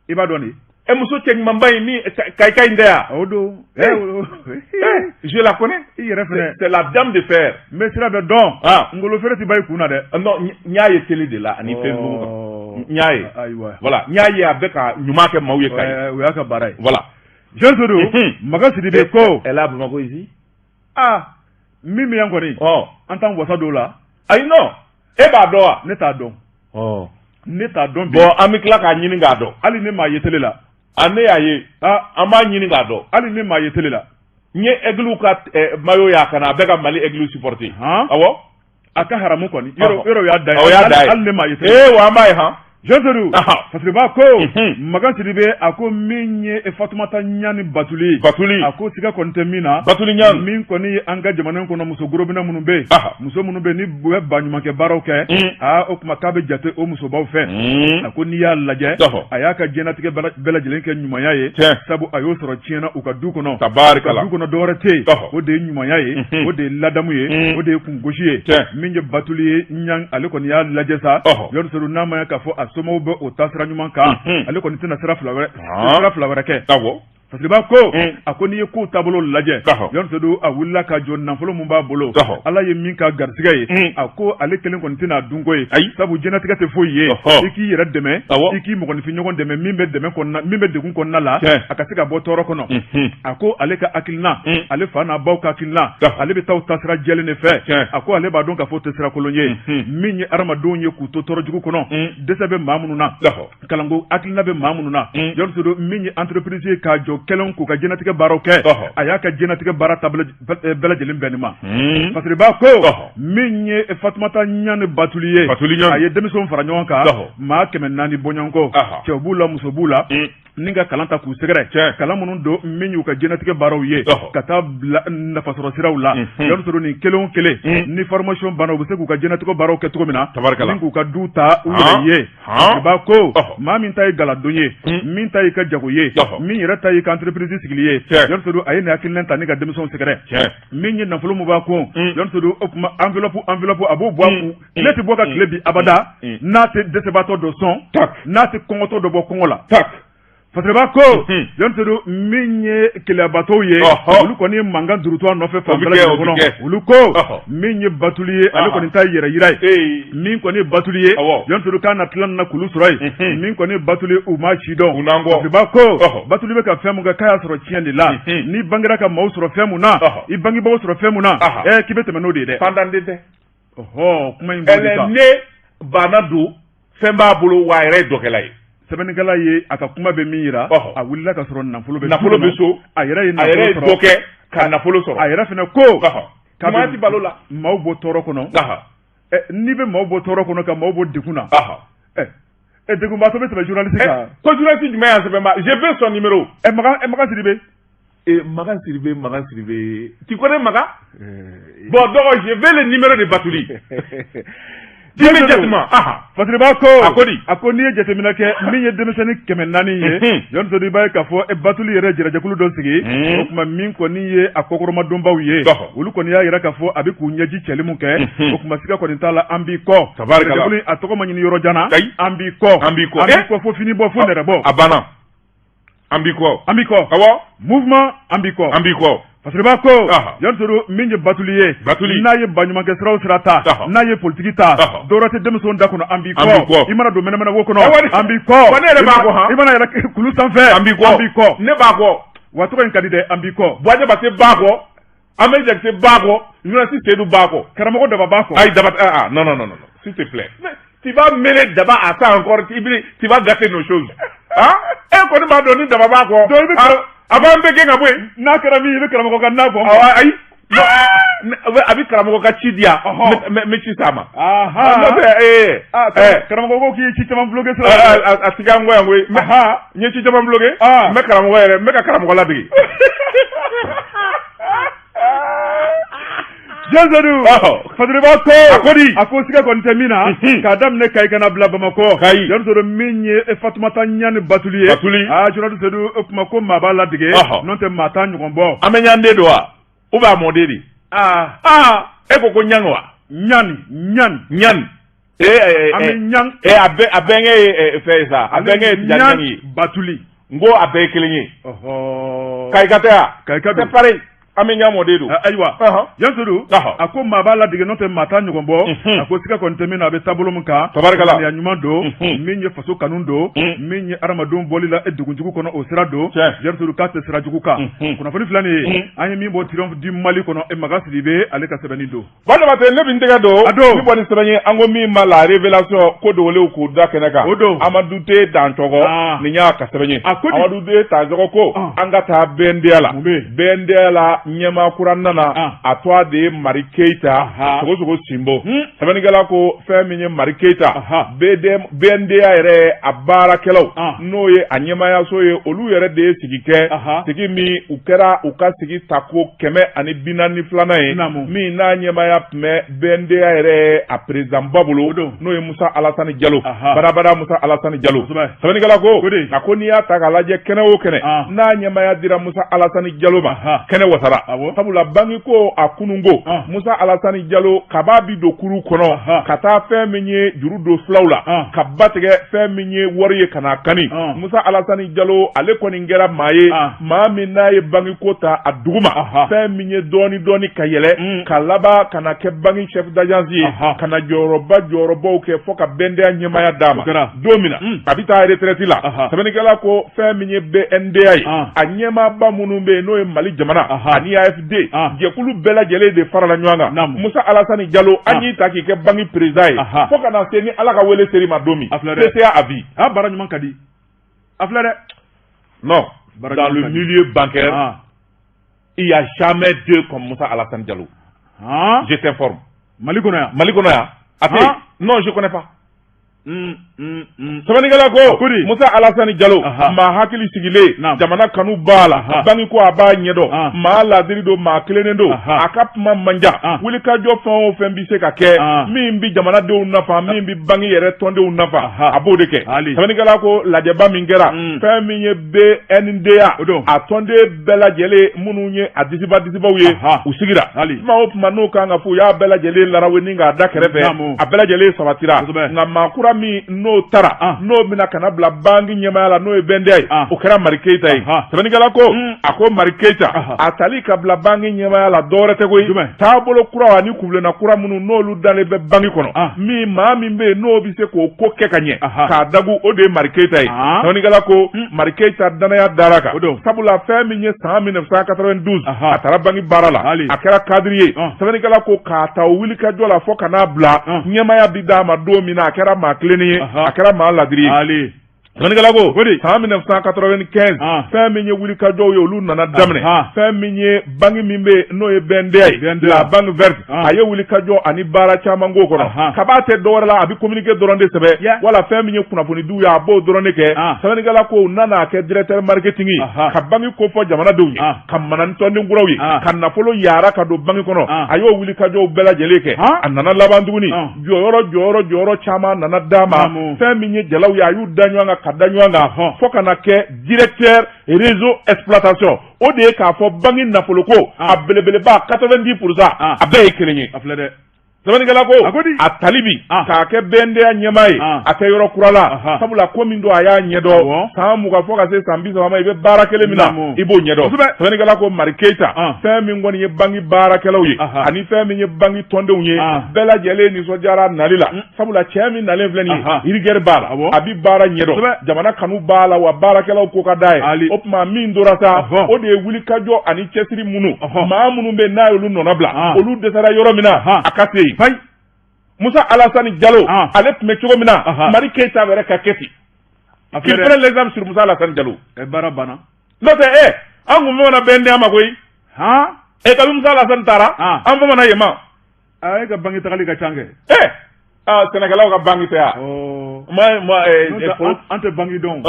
I b'a dɔn de. E muso cɛ ɲumanba in min kayika in tɛ yan. O don. Je la connais. I yɛrɛ fɛnɛ. C'est la dame de fer. N bɛ sira bɛɛ dɔn. Ngolo feere tɛ ban i kun na dɛ. Non, n y'a ye télé de la ani Facebook kan. N y'a ye. Ayiwa. Voilà, n y'a ye a bɛ ka ɲuman kɛ maaw ye Kayi. O y'a ka baara ye. Voilà. Jean Seydou, Makan Sidibe ko. Elle est à Bamako ici. Ah, min bɛ yan kɔni. An t'an wasa don o la. Ayi non, e b'a dɔn wa? Ne t'a dɔn. Ne t'a dɔn bi. Bon, an bɛ tila k'a ɲini k'a dɔn. Hali ne m'a ye télé la. A ne y'a ye. An b'a ɲini k'a dɔn. Hali ne m'a ye télé la. N ye Aigle ka maillot y'a kan na, a bɛ ka Mali Aigle supporter. Awɔ. A ka haramu kɔni. Yɔrɔ y'a da ye. O y'a da ye. Hali ne m'a ye télé la. Ee wa an b'a ye han. Jean Seydou Fasiriba ko Makan Sidibe a ko min ye Fatumata Ɲani Batuli Batuli a ko siga kɔni tɛ min na Batuli Ɲani min kɔni ye an ka jamana in kɔnɔ muso gorobinɛ minnu bɛ yen muso minnu bɛ yen ni u bɛ baɲumankɛ baaraw kɛ aa o tuma k'a bɛ jate o musobaw fɛ a ko n'i y'a lajɛ a y'a ka diɲɛlatigɛ bɛɛ lajɛlen kɛ ɲumanya ye sabu a y'o sɔrɔ tiɲɛ na u ka du kɔnɔ tabarikala du kɔnɔ dɔwɛrɛ tɛ yen o de ye ɲumanya ye o de ye ladamu ye o de ye kungosi ye min ye Batuli ye Ɲang ale kɔni y'a lajɛ sa Jɔn Seydou n'a ma ɲɛ k'a fɔ a somɔgɔw bɛ o taasira ɲuman kan ale kɔni tɛna sira fila wɛrɛ sira fila wɛrɛ kɛ Fasiriba ko a ko n'i ye kow taabolo lajɛ Jɔn Seydou a wulila ka jɔ nafolo min b'a bolo Ala ye min k'a garisɛgɛ ye a ko ale kelen kɔni tɛna a dun ko ye sabu diɲɛlatigɛ tɛ foyi ye i k'i yɛrɛ dɛmɛ i k'i mɔgɔninfin ɲɔgɔn dɛmɛ min bɛ dɛmɛ kɔnɔna min bɛ degun kɔnɔna la a ka se ka bɔ tɔɔrɔ kɔnɔ a ko ale ka hakilina ale fa n'a baw ka hakilina ale bɛ taa o taasira jɛlen de fɛ a ko ale b'a dɔn k'a fɔ o tɛ sira kolon ye min ye hadamadenw ye k'u to tɔɔrɔ jugu kɔnɔ dɛsɛ bɛ maa minnu na kalanko hakilina bɛ maa minnu na Jɔn Seydou min ye entreprise ye k'a jɔ kɛlenw k'u ka diɲɛlatigɛ baaraw kɛ a y'a ka diɲɛlatigɛ baara taabolo bɛɛ lajɛlen bɛn nin ma Fasiriba ko min ye Fatumata Ɲani Batuli ye a ye denmisɛnw fara ɲɔgɔn kan maa 400 bɔɲɔgɔnko cɛw b'u la muso b'u la ni ka kalan ta k'u sɛgɛrɛ kalan minnu don min y'u ka diɲɛlatigɛ baaraw ye ka taa bila nafasɔrɔ siraw la Jɔn Seydou nin kelen o kelen ni formation banna u bɛ se k'u ka diɲɛlatigɛ baaraw kɛ cogo min na ni k'u ka du ta u yɛrɛ ye Fasiriba ko maa min ta ye galadon ye min ta y'i ka jago ye min yɛrɛ ta y'i ka entreprise sigili ye Jɔn Seydou a ye nin hakilina ta ni ka denmisɛnw sɛgɛrɛ min ye nafolo min b'a kun Jɔn Seydou o tuma enveloppe enveloppe a b'o bɔ a kun tile tɛ bɔ ka tile bin abada n'a tɛ dɛsɛbaatɔ dɔ sɔn n'a tɛ kɔngɔtɔ dɔ bɔ kɔngɔ la Fasiriba ko Jɔn Seydou min ye keleyabatɔw ye olu kɔni ye mankan durutu a nɔfɛ fan bɛɛ lajɛlen kɔnɔ olu ko min ye Batuli ye ale kɔni ta ye yɛrɛ yira ye min kɔni ye Batuli ye Jɔn Seydou k'a na tila na k'olu sɔrɔ yen min kɔni ye Batuli ye u ma si dɔn Fasiriba ko Batuli bɛ ka fɛn mun kɛ k'a y'a sɔrɔ tiɲɛ de la n'i bangera ka maaw sɔrɔ fɛn mun na i bangebagaw sɔrɔ fɛn mun na k'i bɛ tɛmɛ n'o de ye dɛ fantanden tɛ ɔhɔ kuma in elle est née baana don fɛn b'a bolo wa a yɛrɛ ye dɔkɛla ye sɛbɛnnikɛla ye a ka kuma bɛ min yira a wulila ka sɔrɔ nafolo bɛ nafolo bɛ so a yɛrɛ ye a yɛrɛ ye dɔ kɛ ka nafolo sɔrɔ a yɛrɛ fana ko k'a bɛ balo la maaw bɔ tɔɔrɔ kɔnɔ n'i bɛ maaw bɔ tɔɔrɔ kɔnɔ ka maaw bɔ degun na degunbaatɔ bɛ tɛmɛ journaliste kan ko journaliste jumɛn y'a sɛbɛn ma je veux son numéro Makan Sidibe Makan Sidibe Makan Sidibe tu connais Makan bon donc je veux le numéro de Batuli immédiatement Fasiriba ko a ko di a ko n'i ye jateminɛ kɛ min ye denmisɛnnin 400 ye Jɔn Seydou i b'a ye k'a fɔ Batuli yɛrɛ jɛrɛjɛkulu dɔ sigi o tuma min kɔni ye a kɔkɔrɔmadonbaw ye olu kɔni y'a yira k'a fɔ a bɛ k'u ɲɛji cɛli mun kɛ o tuma siga kɔni t'a la an b'i kɔ jɛrɛjɛkulu a tɔgɔ ma ɲini yɔrɔ jan na an b'i kɔ an b'i kɔ an b'i kɔ fo fini bɔ fo nɛrɛ bɔ a banna an b'i kɔ an b'i kɔ awɔ mouvement an b'i kɔ an b'i kɔ Fasiriba ko Jɔn Seydou min ye Batuli ye Batuli n'a ye baɲumankɛ sira o sira ta n'a ye politiki ta dɔwɛrɛ tɛ denmisɛnw da kɔnɔ an b'i kɔ i mana don mɛnɛmɛnɛ wo kɔnɔ an b'i kɔ ne yɛrɛ b'a kɔ han i mana yɛlɛ kulu sanfɛ an b'i kɔ an b'i kɔ ne b'a kɔ wa tɔgɔ in ka di dɛ an b'i kɔ Buwa Jabate b'a kɔ Amedi Jakite b'a kɔ journaliste Seydou b'a kɔ karamɔgɔ Daba b'a kɔ ayi Daba ah non non non non s'il te plaît tu vas mêler Daba à ça encore tu vas gâter nos choses ah e kɔni b'a dɔn ni Daba b'a kɔ donc i bɛ a b'an bɛɛ gɛn ka bɔ yen n'a kɛra min ye i bɛ karamɔgɔ ka na fɔ ayi a bɛ karamɔgɔ ka ci di yan n bɛ ci s'a ma n'o tɛ karamɔgɔ ko k'i ye ci caman bloqué sira a ti k'an kɔ yan koyi n ye ci caman bloqué n bɛ karamɔgɔ yɛrɛ n bɛ ka karamɔgɔ ladege Jɔn Seydou Fasiriba ko a ko di a ko siga kɔni tɛ min na k'a daminɛ Kayi ka na bila Bamakɔ Kayi Jɔn Seydou min ye Fatumata Ɲani Batuli ye Batuli aa journaliste Seydou o tuma ko maa b'a ladege n'o tɛ maa t'a ɲɔgɔn bɔ an bɛ ɲanden don wa ou bien a mɔden de aa aa e ko ko ɲang wa Ɲani Ɲani Ɲani an bɛ ɲang a bɛnkɛ ye fɛn ye sa a bɛnkɛ ye Tijani Ɲangi ye Batuli n ko a bɛɛ ye kelen ye Kayika tɛ wa Kayika don c'est pareil an bɛ ɲa mɔden don ayiwa Jɔn Seydou a ko maa b'a ladege n'o tɛ maa t'a ɲɔgɔn bɔ a ko siga kɔni tɛ min na a bɛ taabolo min kan tabarikala ŋaniya ɲuman don min ye faso kanu don min ye hadamadenw bɔli la degun jugu kɔnɔ o sira don Jɔn Seydou k'a tɛ sira jugu kan kunnafoni filɛ nin ye an ye min bɔ Triomphe du Mali kɔnɔ e Makan Sidibe ale ka sɛbɛnni don Buwa Jabate ne bɛ n tɛgɛ don a don ni bɔ ni sɛbɛn ye an ko min ma la révélation ko dogolenw k'u da kɛnɛ kan o don Amadu D Dancɔgɔ nin y'a ka sɛbɛn ye a ko Amadu D Dancɔgɔ ko an ka taa BNDA la mun bɛ yen BNDA la ɲɛmaa kura nana, a tɔgɔ de ye Mari Keyita Sogosogo Sinbo. Sɛbɛnnikɛla ko fɛn min ye Mari Keyita, BNDA yɛrɛ a baarakɛlaw, n'o ye a ɲɛmaayaso ye, olu yɛrɛ de ye sigi kɛ, sigi min u kɛra u ka sigi tako 142nan ye, min n'a ɲɛmaaya tun bɛ BNDA yɛrɛ a présidentba bolo, n'o ye Musa Alasani Jalo, barabara Musa Alasani Jalo. Sɛbɛnnikɛla ko a ko n'i y'a ta k'a lajɛ, kɛnɛ o kɛnɛ n'a ɲɛmaaya dira Musa Alasani Jalo ma, kɛnɛ wasara, sabula banki ko a kununko Musa Alasani Jalo kaba bi don kuru kɔnɔ ka taa fɛn min ye juru don fulaw la, ka ba tigɛ fɛn min ye wari ye ka n'a kani. Musa Alasani Jalo, ale kɔni kɛra maa ye, maa min n'a ye banki ko ta a duguma, fɛn min ye dɔɔni dɔɔni ka yɛlɛ ka laban ka na kɛ banki chef d'agence ye, ka na jɔyɔrɔba jɔyɔrɔbaw kɛ fo ka BNDA ɲɛmaaya d'a ma. Don min na a bɛ taa retraite la, sɛbɛnnikɛla ko fɛn min ye BNDA ye, a ɲɛmaaba minnu bɛ yen, n'o ye Mali jamana ani AFD jɛkulu bɛɛ lajɛlen de farala ɲɔgɔn kan. Musa Alasani Jalo, an y'i ta k'i kɛ banki président ye fo ka na se ni Ala ka wele ser'i ma don min, PCA à vie. A baara ɲuman ka di, a filɛ dɛ. Non, dans le milieu bancaire, il n'y a jamais deux comme Moussa Alassane Diallo. Je t'informe. Mali kɔnɔ yan. Mali kɔnɔ yan. A tɛ yen. Non, je connais pas. Sɛbɛnnikɛla ko Musa Alasani Jalo, maa hakili sigilen, jamana kanu b'a la, banki ko a b'a ɲɛdɔn, maa laadiri don, maa tilennen don, a ka kuma man jan. Wulikajɔ fɛn o fɛn bɛ se ka kɛ min bɛ jamanadenw nafa, min bɛ banki yɛrɛ tɔndenw nafa, a b'o de kɛ. Sɛbɛnnikɛla ko lajɛba min kɛra, fɛn min ye BNDA a tɔnden bɛɛ lajɛlen minnu ye a disiba disibaw ye, u sigira. Kuma o kuma n'o kan ka fɔ, u y'a bɛɛ lajɛlen larawe ni k'a da kɛrɛfɛ, a bɛɛ lajɛlen sabatira. Nka maa kura min n'o taara, n'o bɛna ka na bila banki ɲɛmaaya la, n'o ye BNDA ye, o kɛra Mari Keyita ye. Sɛbɛnnikɛla ko a ko Mari Keyita a tali ka bila banki ɲɛmaaya la, dɔwɛrɛ tɛ koyi, taabolo kura ani kunbilenna kura minnu n'olu dalen bɛ banki kɔnɔ, min maa min bɛ yen n'o bɛ se k'o ko kɛ ka ɲɛ k'a dagu, o de ye Mari Keyita ye. Sɛbɛnnikɛla ko Mari Keyita danaya dara kan, sabula fɛn min ye san 1992 a taara banki baara la, a kɛra cadre ye. Sɛbɛnnikɛla ko k'a ta o wulikajɔ la fo ka n'a bila ɲɛmaaya bi d'a ma don min na, a kɛra maa tilennen ye, a kɛra maa ladiri ye. Sɛbɛnnikɛla ko san 1995, fɛn min ye wulikajɔw ye, olu nana daminɛ. Fɛn min ye banki min bɛ yen, n'o ye BNDA ye, la banque verte, a ye wulikajɔ ani baara caman k'o kɔnɔ. Kab'a tɛ dɔwɛrɛ la, a bɛ communiqué dɔrɔn de sɛbɛn, wala fɛn min ye kunnafonidiw ye, a b'o dɔrɔn de kɛ. Sɛbɛnnikɛla ko u nana kɛ directeur marketing ye, ka banki ko fɔ jamanadenw ye, ka mana ni tɔnden kuraw ye, ka nafolo yaara ka don banki kɔnɔ. A y'o wulikajɔw bɛɛ lajɛlen kɛ. A nana laban tuguni, jɔyɔrɔ jɔyɔrɔ jɔyɔrɔ caman nana d'a ma. Fɛn min ye jalaw ye, a y'u da ɲɔgɔn kan ka da ɲɔgɔn kan fo ka na kɛ directeur réseau exploitation. O de ye k'a fɔ banki nafoloko a belebeleba 90%, a bɛɛ ye kelen ye. A filɛ dɛ. Sɛbɛnnikɛla ko a tali bi k'a kɛ BNDA ɲɛmaa ye, a tɛ yɔrɔ kura la, sabula ko min don, a y'a ɲɛdɔn. San 20 fo ka se san 30 ma, i bɛ baara kelen min na, i b'o ɲɛdɔn. Sɛbɛnnikɛla ko Mari Keyita, fɛn min kɔni ye banki baarakɛlaw ye ani fɛn min ye banki tɔndenw ye, bɛɛ lajɛlen nisɔndiyara nali la, sabula cɛ min nalen filɛ nin ye, rigueur b'a la, a bɛ baara ɲɛdɔn, jamana kanu b'a la, wa baarakɛlaw ko ka d'a ye. O tuma min tora sa, o de ye wulikajɔ ani cɛsiri minnu, maa minnu bɛ n'a y'olu nɔnabila, olu dɛsɛra yɔrɔ min na, a ka se yen. Musa Alasani Jalo, ale tun bɛ cogo min na, Mari Keyita yɛrɛ ka kɛ ten. Qu'il prenne l'exemple sur Musa Alasani Jalo. Baara banna. N'o tɛ an kun famana BNDA ma koyi. Kabi Musa Alasani taara, an famana yen ma. Aa, e ka banki tagali ka ca kɛ. Aa, sɛnɛkɛlaw ka banki tɛ yan. Ma ma An tɛ banki dɔn.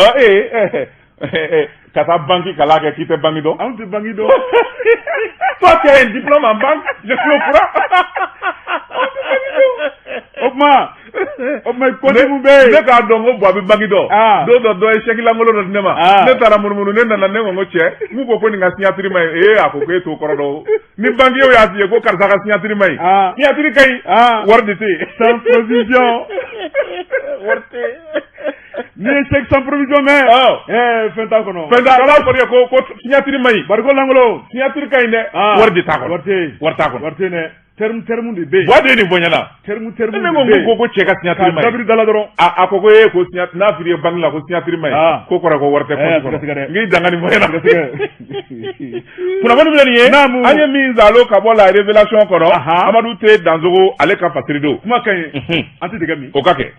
Ka taa banki kalan kɛ k'i tɛ banki dɔn. Anw tɛ banki dɔn. Toi, tu as un diplôme en banque, je suis au courant. O tuma compte mun bɛ yen. Ne k'a dɔn ko Buwa bɛ banki dɔn. Don dɔ, dɔ ye chèque lankolon dɔ di ne ma. Ne taara munumunu, ne nana, ne ko n ko cɛ, n ko nin ka signature ma ɲi. Ee, a ko k'e t'o kɔrɔ dɔn. Ni banquier y'a f'i ye ko karisa ka signature ma ɲi, signature ka ɲi, wari de tɛ yen. Sans provision. Wari tɛ yen. N'i ye chèque sans provision mɛn, fɛn t'a kɔnɔ. Fɛn t'a kɔnɔ. Fɔra ko signature ma ɲi. Bariko lankolon. Signature ka ɲi dɛ, wari de t'a kɔnɔ. Wari tɛ yen. Wari t'a kɔnɔ. Wari tɛ yen dɛ. Terme de bɛ yen. Buwa de ye nin fɔ n ɲɛna. Terme de bɛ yen. Ne ko ko cɛ ka signature ma ɲi. K'a dabiri da la dɔrɔn. A ko e ko signature n'a fɔra i ye banque la ko signature ma ɲi. Ko kɔrɔ ko wari tɛ compte kɔnɔ. N k'i dan ka nin fɔ n ɲɛna. Kunnafoni filɛ nin ye. An ye min zalo ka bɔ la révélation kɔnɔ. Amadu T Dansogo, ale ka fasiri don. Kuma ka ɲi. An tɛ dɛgɛ min. O ka kɛ.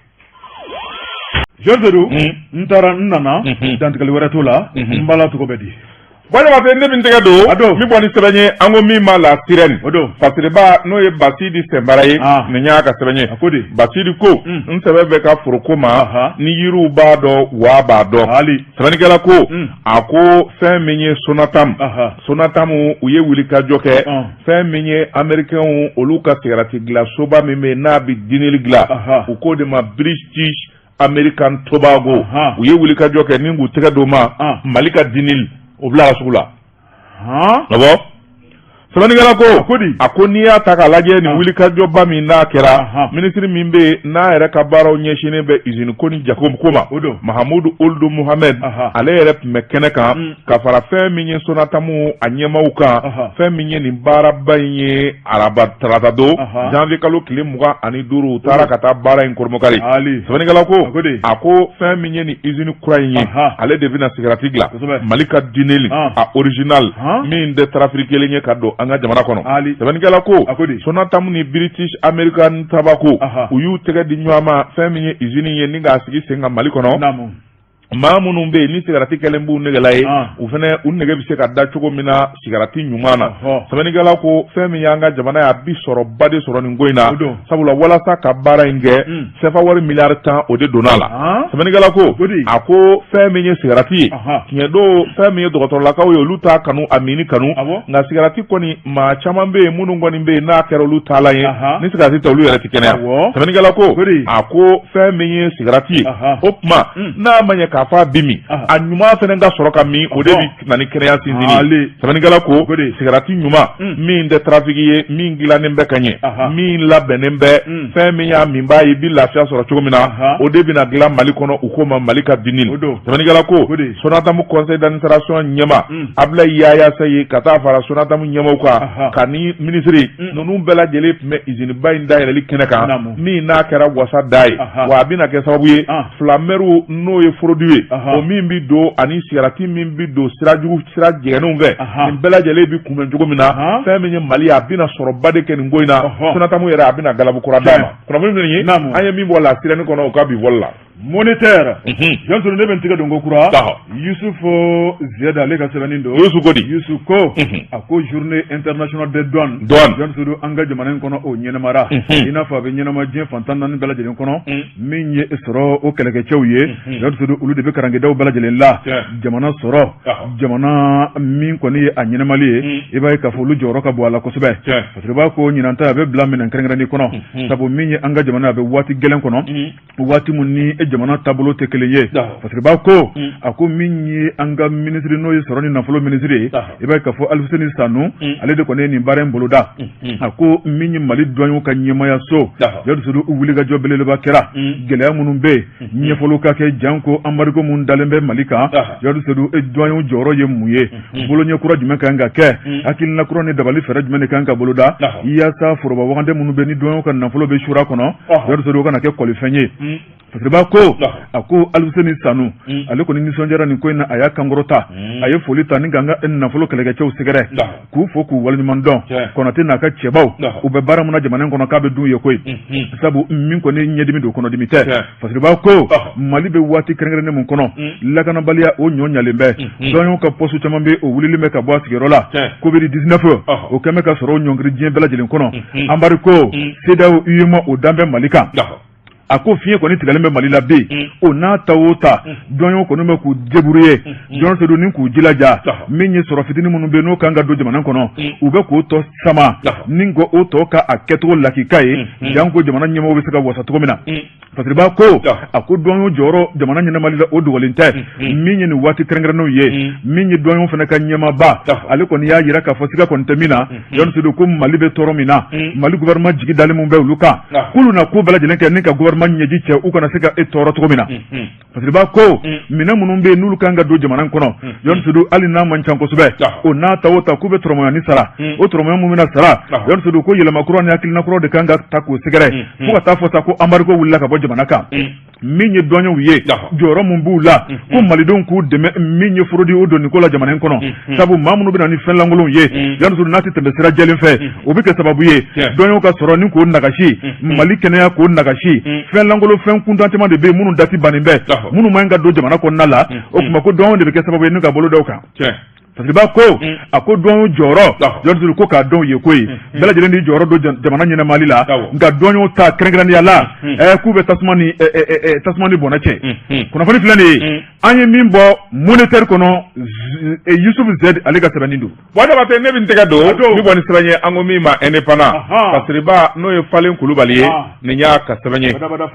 Jean Seydou, n taara n nana, dantigɛli wɛrɛ t'o la, n bala tɔgɔ bɛ di. Jabatɛ ne bɛ n tɛgɛ don a don min bɔ ni sɛbɛn ye an ko min ma la sirène o don fasiriba n'o ye Basidi Sɛnbara ye nin y'a ka sɛbɛn ye a ko di Basidi ko n sɛbɛ bɛ ka foroko ma ni yiriw b'a dɔn wa b'a dɔn hali sɛbɛnnikɛla ko a ko fɛn min ye Sonatam Sonatam u ye wulikajɔ kɛ fɛn min ye américains olu ka sigarati dilan soba min bɛ yen n'a bɛ Dunhill dilan u k'o de ma British American Tobacco u ye wulikajɔ kɛ ni k'u tɛgɛ d'o ma Mali ka Dunhill o bila sugu la awɔ sɛbɛnnikɛla ko a ko n'i y'a ta k'a lajɛ nin wulikajɔba min n'a kɛra minisiri min bɛ yen n'a yɛrɛ ka baaraw ɲɛsinnen bɛ usine ko ni jago ko ma Mahamudu Uld Muhamɛd ale yɛrɛ tun bɛ kɛnɛ kan ka fara fɛn min ye Sonatamu a ɲɛmaaw kan fɛn min ye nin baaraba in ye araba tarata don janvier kalo tile 25 u taara ka taa baara in kɔrɔmɔkari sɛbɛnnikɛla ko a ko fɛn min ye nin usine kura in ye ale de bɛna sigarati dilan Mali ka Dunhill a original min tɛ trafiquélen ye ka don an ka jamana kɔnɔ sɛbɛnnikɛla ko Sonatam ni British American Tobacco u y'u tɛgɛ di ɲɔgɔn ma fɛn min ye usine ye ni k'a sigi sen kan Mali kɔnɔ maa minnu bɛ yen ni sigarati kɛlen b'u negela ye u fana u nege bɛ se ka da cogo min na sigarati ɲuman na sɛbɛnnikɛla ko fɛn min y'an ka jamana ye a bi sɔrɔba de sɔrɔ nin ko in na sabula walasa ka baara in kɛ sefa wari miliyari 10 o de donna a la sɛbɛnnikɛla ko a ko fɛn min ye sigarati ye tiɲɛ don fɛn min ye dɔgɔtɔrɔlakaw ye olu t'a kanu a minni kanu nka sigarati kɔni maa caman bɛ yen minnu kɔni bɛ yen n'a kɛra olu taalan ye ni sigarati tɛ olu yɛrɛ tɛ kɛnɛya sɛbɛnnikɛla ko a ko fɛn min ye sigarati ye o tuma n'a ma ɲɛ k'a fɔ a bi min a ɲuman fana ka sɔrɔ ka min o de bɛ na ni kɛnɛya sinsinni sɛbɛnnikɛla ko sigarati ɲuman min tɛ trafic ye min dilannen bɛ ka ɲɛ min labɛnnen bɛ fɛn min y'a minbaa ye i bɛ lafiya sɔrɔ cogo min na o de bɛna dilan Mali kɔnɔ u k'o ma Mali ka Dunhill sɛbɛnnikɛla ko Sonatam conseil d'administration ɲɛmaa Abulayi Yaya Sɛyi ka taa fara Sonatam ɲɛmaaw kan ka ni minisiri ninnu bɛɛ lajɛlen tun bɛ usine ba in dayɛlɛli kɛnɛ kan min n'a kɛra wasa da ye wa a bɛna kɛ sababu ye flamɛriw n'o ye fraude ye o min bɛ don ani sigarati min bɛ don sira jugu sira jɛgɛnnenw fɛ nin bɛɛ lajɛlen bɛ kunbɛn cogo min na fɛn min ye Mali ye a bɛna sɔrɔba de kɛ nin ko in na Sonatam yɛrɛ a bɛna galabu kura d'a ma kunnafoni min ye an ye min bɔ La Sirène kɔnɔ u ka bi fɔli la Moniteur Jɔn ne bɛ n tɛgɛ don ko kura Yusufu Ziyada ale ka sɛbɛnni don Yusu ko di Yusu ko a ko journée internationale des douanes Jɔn Sedu an ka jamana in kɔnɔ o ɲɛnamara i n'a fɔ a bɛ ɲɛnama diɲɛ fan 14 bɛɛ lajɛlen kɔnɔ min ye sɔrɔ o kɛlɛkɛcɛw ye Jɔn Sedu olu de bɛ karankedaw bɛɛ lajɛlen la jamana sɔrɔ jamana min kɔni ye a ɲɛnamali ye i b'a ye k'a fɔ olu jɔyɔrɔ ka bon a la kosɛbɛ parce que b'a ko ɲinan ta a bɛ bila minɛn kɛrɛnkɛrɛnnen kɔnɔ sabu min ye an ka jamana a bɛ waati gɛlɛn kɔnɔ waati min ni e jamana taabolo tɛ kelen ye parce que b'a ko a ko min ye an ka minisiri n'o ye sɔrɔ ni nafolo minisiri ye i b'a ye k'a fɔ Alifuseni Sanu ale de kɔni ye nin baara in boloda a ko min ye Mali douaniers ka ɲɛmaayaso Jɔn Sedu wulikajɔ belebeleba kɛra gɛlɛya minnu bɛ yen ɲɛfɔliw ka kɛ janko embargo min dalen bɛ Mali kan Jɔn Sedu e douaniers jɔyɔrɔ ye mun ye boloɲɛ kura jumɛn kan ka kɛ hakilina kura ni dabali fɛɛrɛ jumɛn de kan ka boloda yaasa foroba wagande minnu bɛ ni douaniers ka nafolo bɛ sura kɔnɔ Jɔn Sedu o kana kɛ kɔlifɛn ye parce que b'a ko a ko Alifuseni Sanu ale kɔni nisɔndiyara nin ko in na a y'a kankɔrɔta a ye foli ta ni k'an ka nafolo kɛlɛkɛcɛw sɛgɛrɛ k'u fo k'u waleɲuman dɔn Konate n'a ka cɛbaw u bɛ baara min na jamana in kɔnɔ k'a bɛ dun ye koyi sabu min kɔni ɲɛdimi don kɔnɔdimi tɛ parce que b'a ko Mali bɛ waati kɛrɛnkɛrɛnnen min kɔnɔ lakanabaliya o ɲɔ ɲalen bɛ douaniers ka poste caman bɛ o wulilen bɛ ka bɔ a sigiyɔrɔ la Covid 19 o kɛlen bɛ ka sɔrɔ ɲɔngiri diɲɛ bɛɛ lajɛlen kɔnɔ embargo CEDEAO UEMOA o dan bɛ Mali kan a ko fiɲɛ kɔni tigɛlen bɛ Mali la bi o n'a ta o ta douaniers kɔni bɛ k'u débrouiller Jɔn Sedu ni k'u jilaja min ye sɔrɔ fitinin minnu bɛ n'o kan ka don jamana kɔnɔ u bɛ k'o tɔ sama ni ko o tɔ ka a kɛcogo lakika ye janko jamana ɲɛmɔgɔw bɛ se ka wasa cogo min na parce que b'a ko a ko douaniers jɔyɔrɔ jamana ɲɛnamali la o dogolen tɛ min ye nin waati kɛrɛnkɛrɛnnenw ye min ye douaniers fana ka ɲɛmaaba ale kɔni y'a jira k'a fɔ siga kɔni tɛ min na Jɔn Sedu ko Mali bɛ tɔɔrɔ min na Mali gouvernement jigi dalen min bɛ olu kan k'olu na ko bɛɛ lajɛlen kɛ ni ka gouvernement ɲɛji cɛ u kana se ka e tɔɔrɔ cogo min na parce que b'a ko minɛn minnu bɛ yen n'olu kan ka don jamana in kɔnɔ Jɔn Sedu hali n'a man ca kosɛbɛ o n'a ta o ta k'u bɛ tɔrɔmɔɲɔni sara o tɔrɔmɔɲɔ min bɛna sara Jɔn Sedu ko yɛlɛma kura ni hakilina kura de kan ka ta k'o sɛgɛrɛ fo ka taa fɔ sa ko embargo wulila ka bɔ jamana kan min ye douaniers ye jɔyɔrɔ min b'u la ko malidenw k'u dɛmɛ min ye fraude o donni ko la jamana in kɔnɔ sabu maa minnu bɛ na ni fɛn lankolonw ye Jɔn Sedu n'a tɛ tɛmɛ sira jɛlen fɛ o bɛ kɛ sababu ye douaniers ka sɔrɔ ni k'o nagasi Mali kɛnɛya k'o nagasi fɛn lankolon fɛn kuntan caman de bɛ yen minnu dati bannen bɛ minnu man ka don jamana kɔnɔna la o tuma ko douaniers de bɛ kɛ sababu ye ni ka bolo da o kan. Fasiriba ko a ko duwaɲɛw jɔyɔrɔ jɔn ko k'a dɔn ye ko ye bɛɛ lajɛlen n'i jɔyɔrɔ don jamana ɲɛnamali la nka duwaɲɛw ta kɛrɛnkɛrɛnnenya la k'u bɛ tasuma ni tasuma ni bɔnɛ cɛ kunnafoni filɛ nin ye an ye min bɔ Moniteur kɔnɔ Yusufu Z ale ka sɛbɛnni don Buwa Jabatɛ ne bɛ n tɛgɛ don n bɛ bɔ ni sɛbɛn ye an ko min ma Indépendant Fasiriba n'o ye Falen Kulubali ye nin y'a ka sɛbɛn ye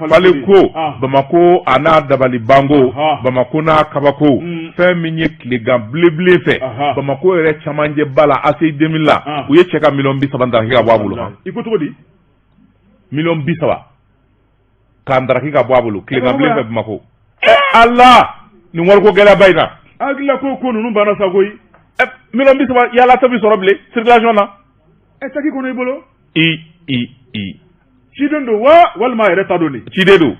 Falen ko Bamakɔ a n'a dabalibanko Bamakɔ n'a kabako fɛn min ye tilegan bilenbilen fɛ Bamakɔ yɛrɛ camancɛba la ACI 2000 la u ye cɛ ka miliyɔn 30 daraki ka bɔ a bolo i ko cogo di miliyɔn 30 k'a daraki ka bɔ a bolo tilegan bilen fɛ Bamakɔ ala nin wariko gɛlɛyaba in na hakilila ko ko ninnu banna sa koyi miliyɔn 30 yala tɔ bɛ sɔrɔ bilen circulation na saki kɔnɔ i bolo i i i ciden don wa walima a yɛrɛ ta don de ciden don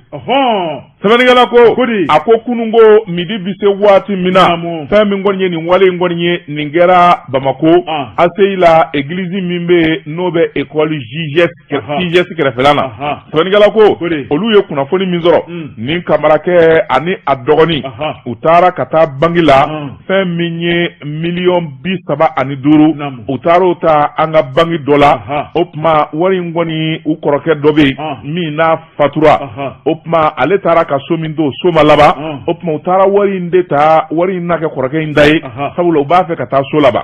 sɛbɛnnikɛla ko a ko kununko midi bɛ se waati min na fɛn min kɔni ye nin wale in kɔni ye nin kɛra Bamakɔ ACI la église min bɛ yen n'o bɛ école JGS kɛrɛfɛla na sɛbɛnnikɛla ko olu ye kunnafoni min sɔrɔ nin kamarakɛ ani a dɔgɔnin u taara ka taa banki la fɛn min ye miliyɔn 35 u taara o ta an ka banki dɔ la o tuma wari in kɔni u kɔrɔkɛ dɔ bɛ yen min n'a fatura o tuma ale taara ka so min to so ma laban o tuma u taara wari in de ta wari in na kɛ kɔrɔkɛ in ta ye sabula u b'a fɛ ka taa so laban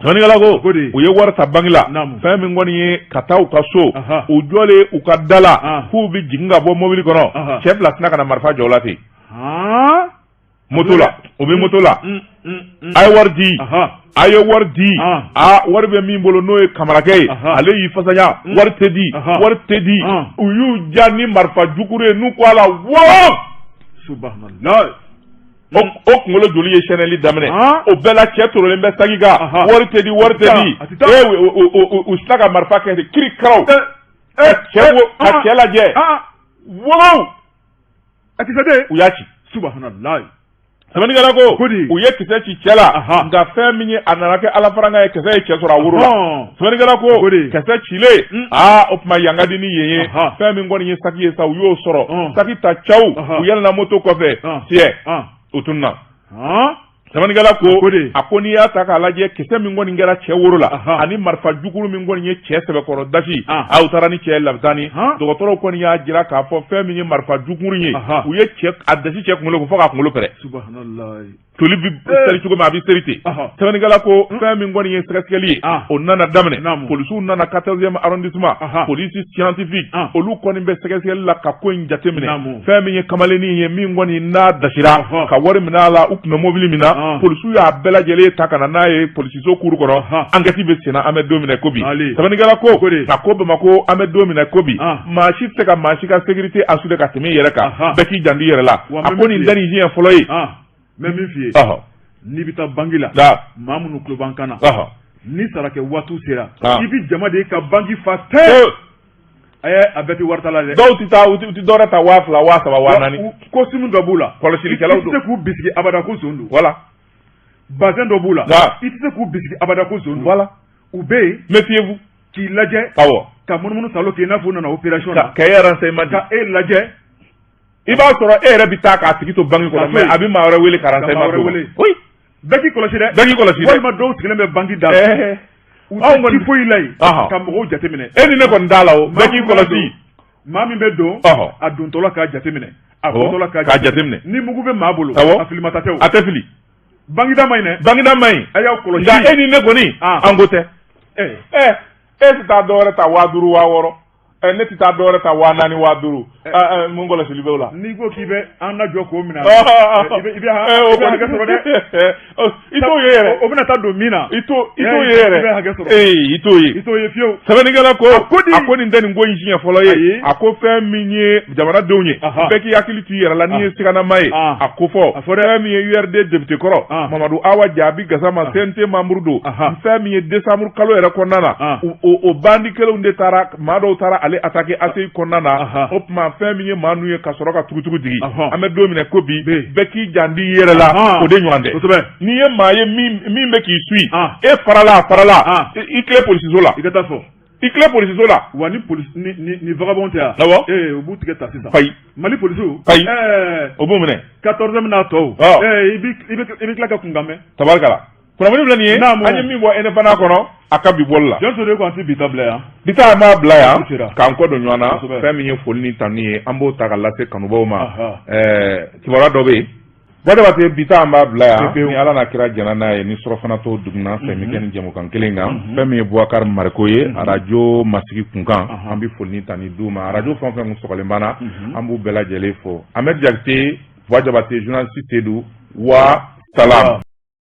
sɛbɛnnikɛla ko u ye wari ta banki la fɛn min kɔni ye ka taa u ka so u jɔlen u ka da la k'u bɛ jigin ka bɔ mobili kɔnɔ cɛ fila sina ka na marifa jɔ u la ten moto la u bɛ moto la a ye wari di a ye wari di a wari bɛ min bolo n'o ye kamarakɛ ye ale y'i fasaya wari tɛ di wari tɛ di u y'u ja ni marifa jukuru ye n'u ko a la wɔɔ o kunkolo joli ye sɛnɛli daminɛ o bɛɛ la cɛ torolen bɛ saki kan wari tɛ di wari tɛ di u sina ka marifa kɛ ten kiri karaw ka cɛ lajɛ wɔɔ a kisɛ den u y'a ci subahanallahi sɛbɛnnikɛla ko u ye kisɛ ci cɛ la nka fɛn min ye a nana kɛ ala farankan ye kisɛ ye cɛ sɔrɔ a woro la sɛbɛnnikɛla ko kisɛ cilen aa o tuma yan ka di ni yen ye fɛn min kɔni ye saki ye sa u y'o sɔrɔ saki ta caw u yɛlɛnna moto kɔfɛ fiyɛ u tununna sɛbɛnnikɛla ko a ko n'i y'a ta k'a lajɛ kisɛ min kɔni kɛra cɛ woro la ani marifa jukuru min kɔni ye cɛ sɛbɛkɔrɔ dasi a u taara ni cɛ ye labitani dɔgɔtɔrɔw kɔni y'a jira k'a fɔ fɛn min ye marifa jukuru ye u ye cɛ a dasi cɛ kunkolo kun fo k'a kunkolo pɛrɛn toli bɛ seri cogo min a bɛ seri ten sɛbɛnnikɛla ko fɛn min kɔni ye sɛgɛsɛgɛli ye o nana daminɛ polisiw nana 14e arrondissement police scientifique olu kɔni bɛ sɛgɛsɛgɛli la ka ko in jateminɛ fɛn min ye kamalennin ye min kɔni n'a dasira ka wari minɛ a la u tun bɛ mobili min na polisiw y'a bɛɛ lajɛlen ta ka na n'a ye polisiso kuru kɔnɔ enquête bɛ senna an bɛ don min na ko bi sɛbɛnnikɛla ko a ko Bamakɔ an bɛ don min na ko bi maa si tɛ se ka maa si ka sécurité assurer ka tɛmɛ i yɛrɛ kan bɛɛ k'i janto i yɛrɛ la a ko nin tɛ nin siɲɛ fɔlɔ ye n bɛ min f'i ye n'i bɛ taa banki la maa minnu tulo b'an kan na ni sara kɛ waati sera i bɛ jama de ye ka banki fa tɛ a bɛɛ tɛ wari ta la dɛ dɔw tɛ taa u tɛ dɔwɛrɛ ta 2000 3000 4000 costume dɔ b'u la kɔlɔsilikɛlaw don i tɛ se k'u bisigi abada ko zon don voilà bazin dɔ b'u la i tɛ se k'u bisigi abada ko zon don voilà u bɛ yen méfiez-vous k'i lajɛ awɔ ka munumunu salo kɛ i n'a fɔ u nana opération na ka e renseignement di ka e lajɛ i b'a sɔrɔ e yɛrɛ bɛ taa k'a tigi to banque kɔnɔ mais a bɛ maa wɛrɛ wele ka renseignement d'o ma oui bɛɛ k'i kɔlɔsi dɛ bɛɛ k'i kɔlɔsi dɛ walima dɔw sigilen bɛ banque da la u tɛ ci foyi la yen ka mɔgɔw jateminɛ e ni ne kɔni t'a la o bɛɛ k'i kɔlɔsi maa min bɛ don a dontɔla k'a jateminɛ a bɔtɔla k'a jateminɛ ni mugu bɛ maa bolo a filimata tɛ o a tɛ fili bangeda man ɲi dɛ bangeda man ɲi a y'aw kɔlɔsi nka e ni ne kɔni an ko tɛ e tɛ taa dɔwɛrɛ ta 5000 6000 ne tɛ taa dɔwɛrɛ ta 4000 5000 mun kɔlɔsili b'o la n'i ko k'i bɛ an lajɔ k'o minɛ i bɛ hakɛ sɔrɔ dɛ i t'o ye yɛrɛ o bɛna taa don min na i t'o ye yɛrɛ i bɛ hakɛ sɔrɔ ee i t'o ye i t'o ye fiyewu sɛbɛnnikɛla ko a ko nin tɛ nin ko in siɲɛ fɔlɔ ye a ko fɛn min ye jamanadenw ye bɛɛ k'i hakili to i yɛrɛ la n'i ye siganama ye a ko fɔ fɛn min ye URD député kɔrɔ Mamadu Awa Jaabi Gasama CNT membre don fɛn min ye décembre kalo yɛrɛ kɔnɔna na o bandi kelenw de taara maa dɔw taara ale attaquer ACI kɔnɔna na o tuma fɛn min ye maa ninnu ye ka sɔrɔ ka tugutugu jigin an bɛ don min na ko bi bɛɛ k'i janto i yɛrɛ la o de ɲɔgɔn tɛ n'i ye maa ye min bɛ k'i suit e farala a farala i tile polisiso la i ka taa fɔ i tile polisiso la wa ni polisi ni vagabond tɛ yan awɔ ee u b'u tigɛ ta sisan ayi Mali polisiw ayi o b'u minɛ 14 n'a tɔw Ɔ. I bɛ tila ka kunkan mɛn tabarikala. Kunnafoni filɛ nin ye, an ye min bɔ Indépendant kɔnɔ a ka bi bɔli la. Jɔn de ko an tɛ bi ta bila yan. Bi ta an b'a bila yan k'an kɔ don ɲɔgɔn na. Fɛn min ye foli ni tanu ye, an b'o ta ka lase kanubaw ma. Ɛɛ, kibaruya dɔ bɛ yen, Jabate, bi ta an b'a bila yan. Ni Ala n'a kira jɛnna n'a ye, ni surɔfana to duguna fɛn bɛ kɛ ni jɛmukan kelen kan. Fɛn min ye Bubakari Mariko ye, arajo Masigi kunkan, an bɛ foli ni tanu d'u ma. Arajo fɛn o fɛn kun sɔgɔlen b'an na, an b'u bɛɛ lajɛlen fo. Ahmed Jakite, Buwa Jabate, journaliste Seydou wa salam.